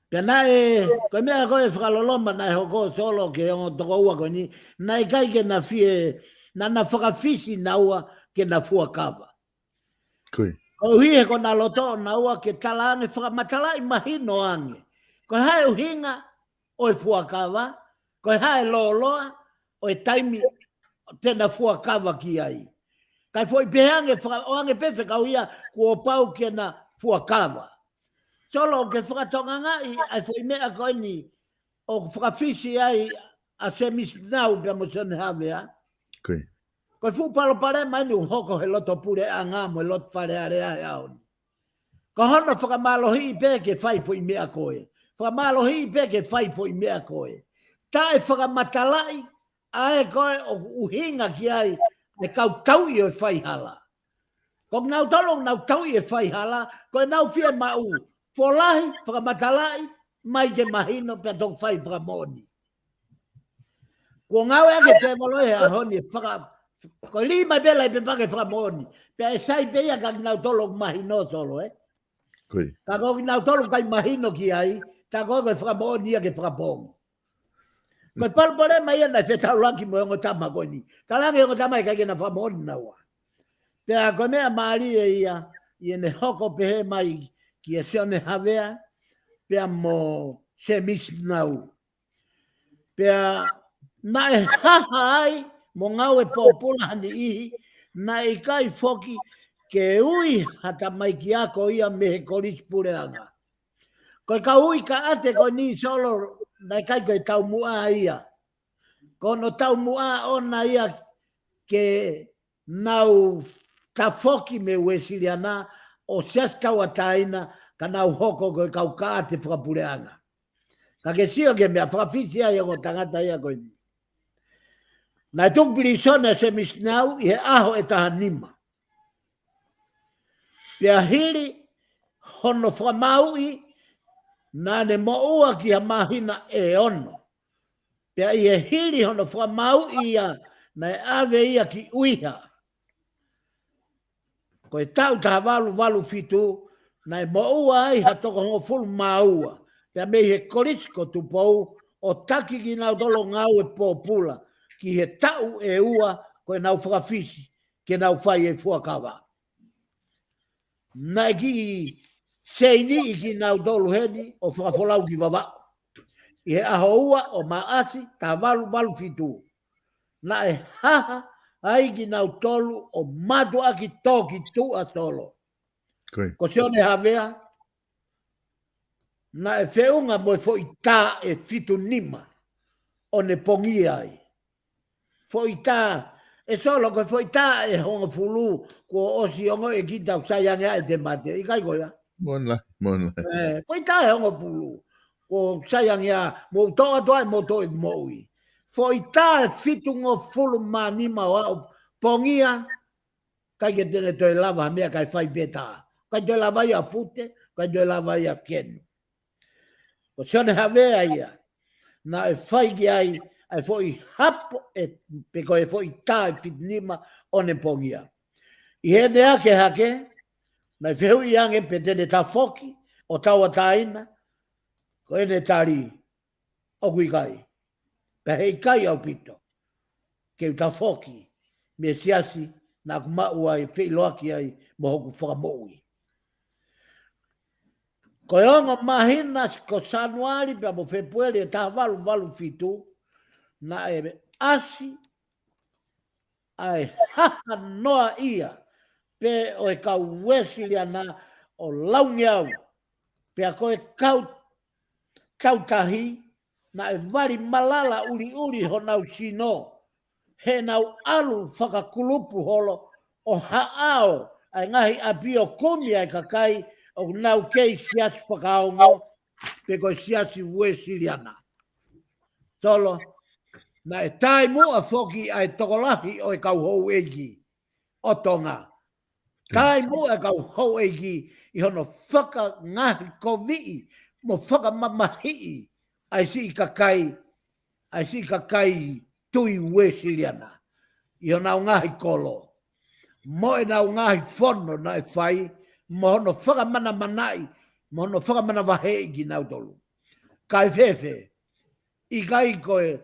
Pea naʻe, ko e meʻa ko ē fakaloloma naʻe hoko Solo ki he ongo tokoua ko eni, naʻe ʻikai ke na fie, naʻa na fakafisi naua ke na fuakava. Ko ia. Koeʻuhi he ko ʻena loto ʻonaua ke talaange fakamatalaʻi mahino ange. Ko e hā e ʻuhinga ʻo e fuakava, ko e hā e lōloa ʻo e taimi te na fuakava ki ai. Kae foʻi pehē ange faka-, ʻoange pē fekau ia kuo pau ke na fuakava. Solo, ke fakatongangaʻi ʻa e foʻi meʻa ko eni ʻoku fakafisi ai ʻa Semisi Nau pea mo Sione Havea. Ko ia. Ko e fuʻu palopalema eni ʻoku hoko he loto puleʻanga mo e loto Fale Alea he ʻaho ni. Ko hono fakamālohiʻi pē ke fai foʻi meʻa ko ē. Fakamālohiʻi pē ke fai foʻi meʻa ko ē. Taʻe fakamatalaʻi ʻa ē ko ē ʻoku ʻuhinga ki ai e kau tauʻi ʻo e faihala. Ko kinautolu ʻoku nau tauʻi e faihala, ko ʻenau fiemaʻu folahi, fakamatalaʻi, mai ke mahino pea toki fai fakamoʻoni. Kuo ngāueʻaki e tēvolo he ʻaho ni e faka-, ko e lī mai pē laʻi pepa ke fakamoʻoni. Pea ʻe sai pē ia ka kinautolu ʻoku mahino Solo, ē? Ko ia. Ka ko kinautolu ʻoku ʻikai mahino ki ai, tā ko ē ko e fakamoʻoni ia ke fakapoongi. Ko e palopalema ia naʻe fetaulaki mo e ongo tama ko eni. Talaange ongo tama ʻikai ke na fakamoʻoni naua. Pea ko e meʻa mālie ia, ʻi heʻene hoko pehē mai kia Sione Havea, pea mo Semisi Nau. Pea naʻe haha ai mo ngāue pōpula ha niʻihi, naʻe ʻikai foki ke ui ha tamaiki ako ia mei he Kolisi Puleʻanga. Ko e kau ui kaate ko eni Solo, naʻe ʻikai ko e taumuʻa ia. Ko hono taumuʻa ʻona ia ke nau tafoki mei Uēsiliana ʻo Siasi Tauʻatāina ka nau hoko ko e kau kaate fakapuleʻanga. Ka ke sio ki he meʻa fakafisi ai ʻa e ongo tangata ia ko eni. Naʻe tuku pilīsone ʻa Semisi Nau ʻi he ʻaho ʻe taha nima. Pea hili hono fakamāuʻi, naʻa ne moʻua ki ha māhina ʻe ono. Pea ʻi he hili hono fakamāuʻi ia naʻe ʻave ia ki ʻUiha. Ko e taʻu taha valu valu fitu, naʻe moʻua ai ha toko hongofulu mā ua, pea mei he Kolisi ko Tupou, ʻo taki kinautolu ngāue pōpula, ki he taʻu ʻe ua ko ʻenau fakafisi, ke nau fai e fuakava. Naʻe kiʻi seiniʻi kinautolu heni ʻo fakafolau ki Vavaʻu. ʻI he ʻaho ua ʻo Maʻasi, taha valu valu fitu. Naʻe haha ai kinautolu ʻo mātuʻaki tō ki tuʻa Solo. Ko Sione Havea, naʻe feʻunga mo e foʻi tā ʻe fitu nima ʻo ne pongia ai. Foʻi tā, ʻe Solo, ko e foʻi tā ʻe hongofulu, kuo ʻosi ongoʻi ʻe kita ʻoku sai ange ʻa e te mate, ʻikai ko ia? Mo e lahi, mo e lahi. Ē, foʻi tā ʻe hongofulu, kuo sai ange ʻa, mou toʻo atu ai mo toe moʻui. Foʻi tā ʻe fitungofulu mā nima ʻo aʻu pongia, ʻikai ke te ne toe lava ha meʻa kae fai pē tā. ʻIkai toe lava ia fute, ʻikai toe lava ia kenu. Ko Sione Havea ia, naʻe fai ki ai ʻa e foʻi hapo ʻe, pe ko e foʻi tā ʻe fitu nima ʻo ne pongia. ʻI heʻene hake hake, naʻe fehuʻi ange pe te ne tafoki ʻo tauʻatāina, ko ʻene tali, ʻoku ʻikai. Pea heʻikai ʻaupito ke u tafoki mei he siasi naʻa ku maʻu ai, feʻiloaki ai mo hoku fakamoʻui. Ko e ongo māhina ko Sanuali pea mo Fēpueli ʻe taha valu valu fitu, naʻe ʻasi ʻa e haha noaʻia pē ʻo e kau Uēsiliana ʻo Laungeau. Pea ko e kau tautahi, naʻe vali malala ʻuliʻuli honau sino, heʻenau ʻalu fakakulupu holo ʻo haʻao ʻa e ngaahi ʻapi ʻo kumi ʻa e kakai ʻoku nau kei siasi fakaongo, pe ko e siasi Uēsiliana. Solo, naʻe taʻimuʻa foki ʻa e tokolahi ʻo e kau houʻeiki ʻo Tonga. Taʻimuʻa e kau houʻeiki ʻi hono fakangahi koviʻi mo fakamamahiʻi ʻa e siʻi kakai, ʻa e siʻi kakai tui Uēsiliana ʻi honau ngaahi kolo, mo ʻenau ngaahi fono naʻe fai, mo hono fakamanamanaʻi, mo hono fakamanavaheʻi kinautolu. Kae fēfē, ʻikai ko e,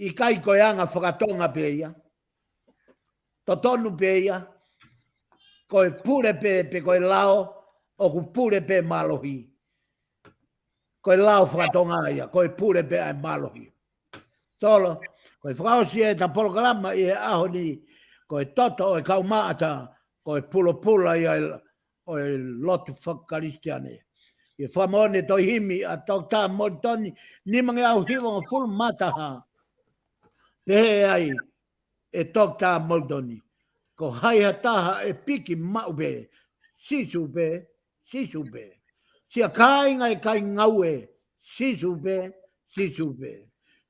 ʻikai ko e anga fakatonga pē ia? Totonu pē ia? Ko e pule pē, pe ko e lao, ʻoku pule pē mālohi. Ko e lao fakatonga ia, ko e pule pē ʻa e mālohi. Solo, ko e fakaʻosi ʻeta polokalama ʻi he ʻaho ni, ko e toto ʻo e kau maʻata, ko e pulopula ia ʻo e lotu fakakalisitiane. ʻI he fakamoʻoni ʻe tohi himi ʻa Toketā Molitoni, nimangeau hivangofulu mā taha. Pehē ai ʻe Toketā Molitoni, ko hai ha taha ʻe piki maʻu pē, Sīsū pē, Sīsū pē. Siʻa kāinga ʻe kai ngaue, Sīsū pē, Sīsū pē.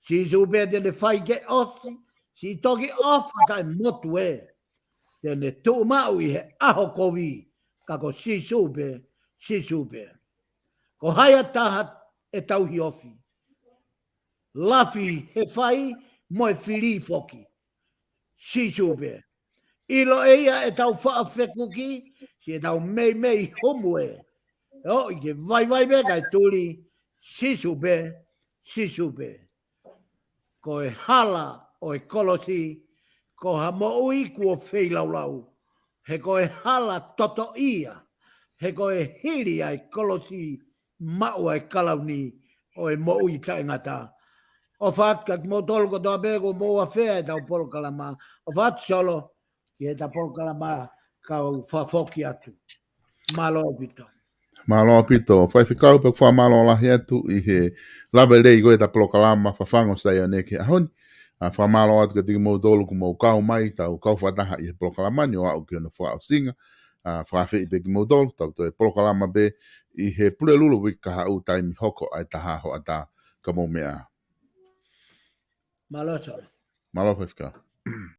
Sīsū pē te ne fai ke ʻosi siʻi toki ʻofa taʻemotu ē. Te ne tuʻu maʻu ʻi he ʻaho kovi, ka ko Sīsū pē, Sīsū pē. Ko hai ha taha ʻe tauhi ofi, lafi he fai mo e fili foki, Sīsū pē. ʻIlo ʻe ia ʻetau faʻa fekuki, siʻetau meimei humu ē. ʻOi ke vaivai pē kae tuli, Sīsū pē, Sīsū pē. Ko e hala ʻo e kolosi, ko ha moʻui kuo feilaulau. He ko e hala toto ia, he ko e hili ʻa e kolosi maʻu ʻa e kalauni ʻo e moʻui taʻengata. ʻOfa atu kia kimoutolu kotoa pē kuo mou afea ʻetau polokalama. ʻOfa atu Solo, ki heʻeta polokalama kau fakafoki atu. Mālō ʻaupito. Mālō ʻaupito, Faifekau, pea ʻoku fakamālō lahi atu ʻi he lave lelei ko ē ʻeta polokalama Fafangu ʻo Saione ki he ʻaho ni. ʻA, fakamālō atu kiate kimoutolu kuo mou kau mai, tau kau fakataha ʻi he polokalama ni ʻo aʻu ki hono fakaʻosinga. ʻA, fakaafeʻi pē kimoutolu, tau toe polokalama pē ʻi he Pulelulu uike kahaʻu, taimi hoko ʻa e taha hoʻatā, ka mou meʻa ā. Mālō Solo. Mālō Faifekau.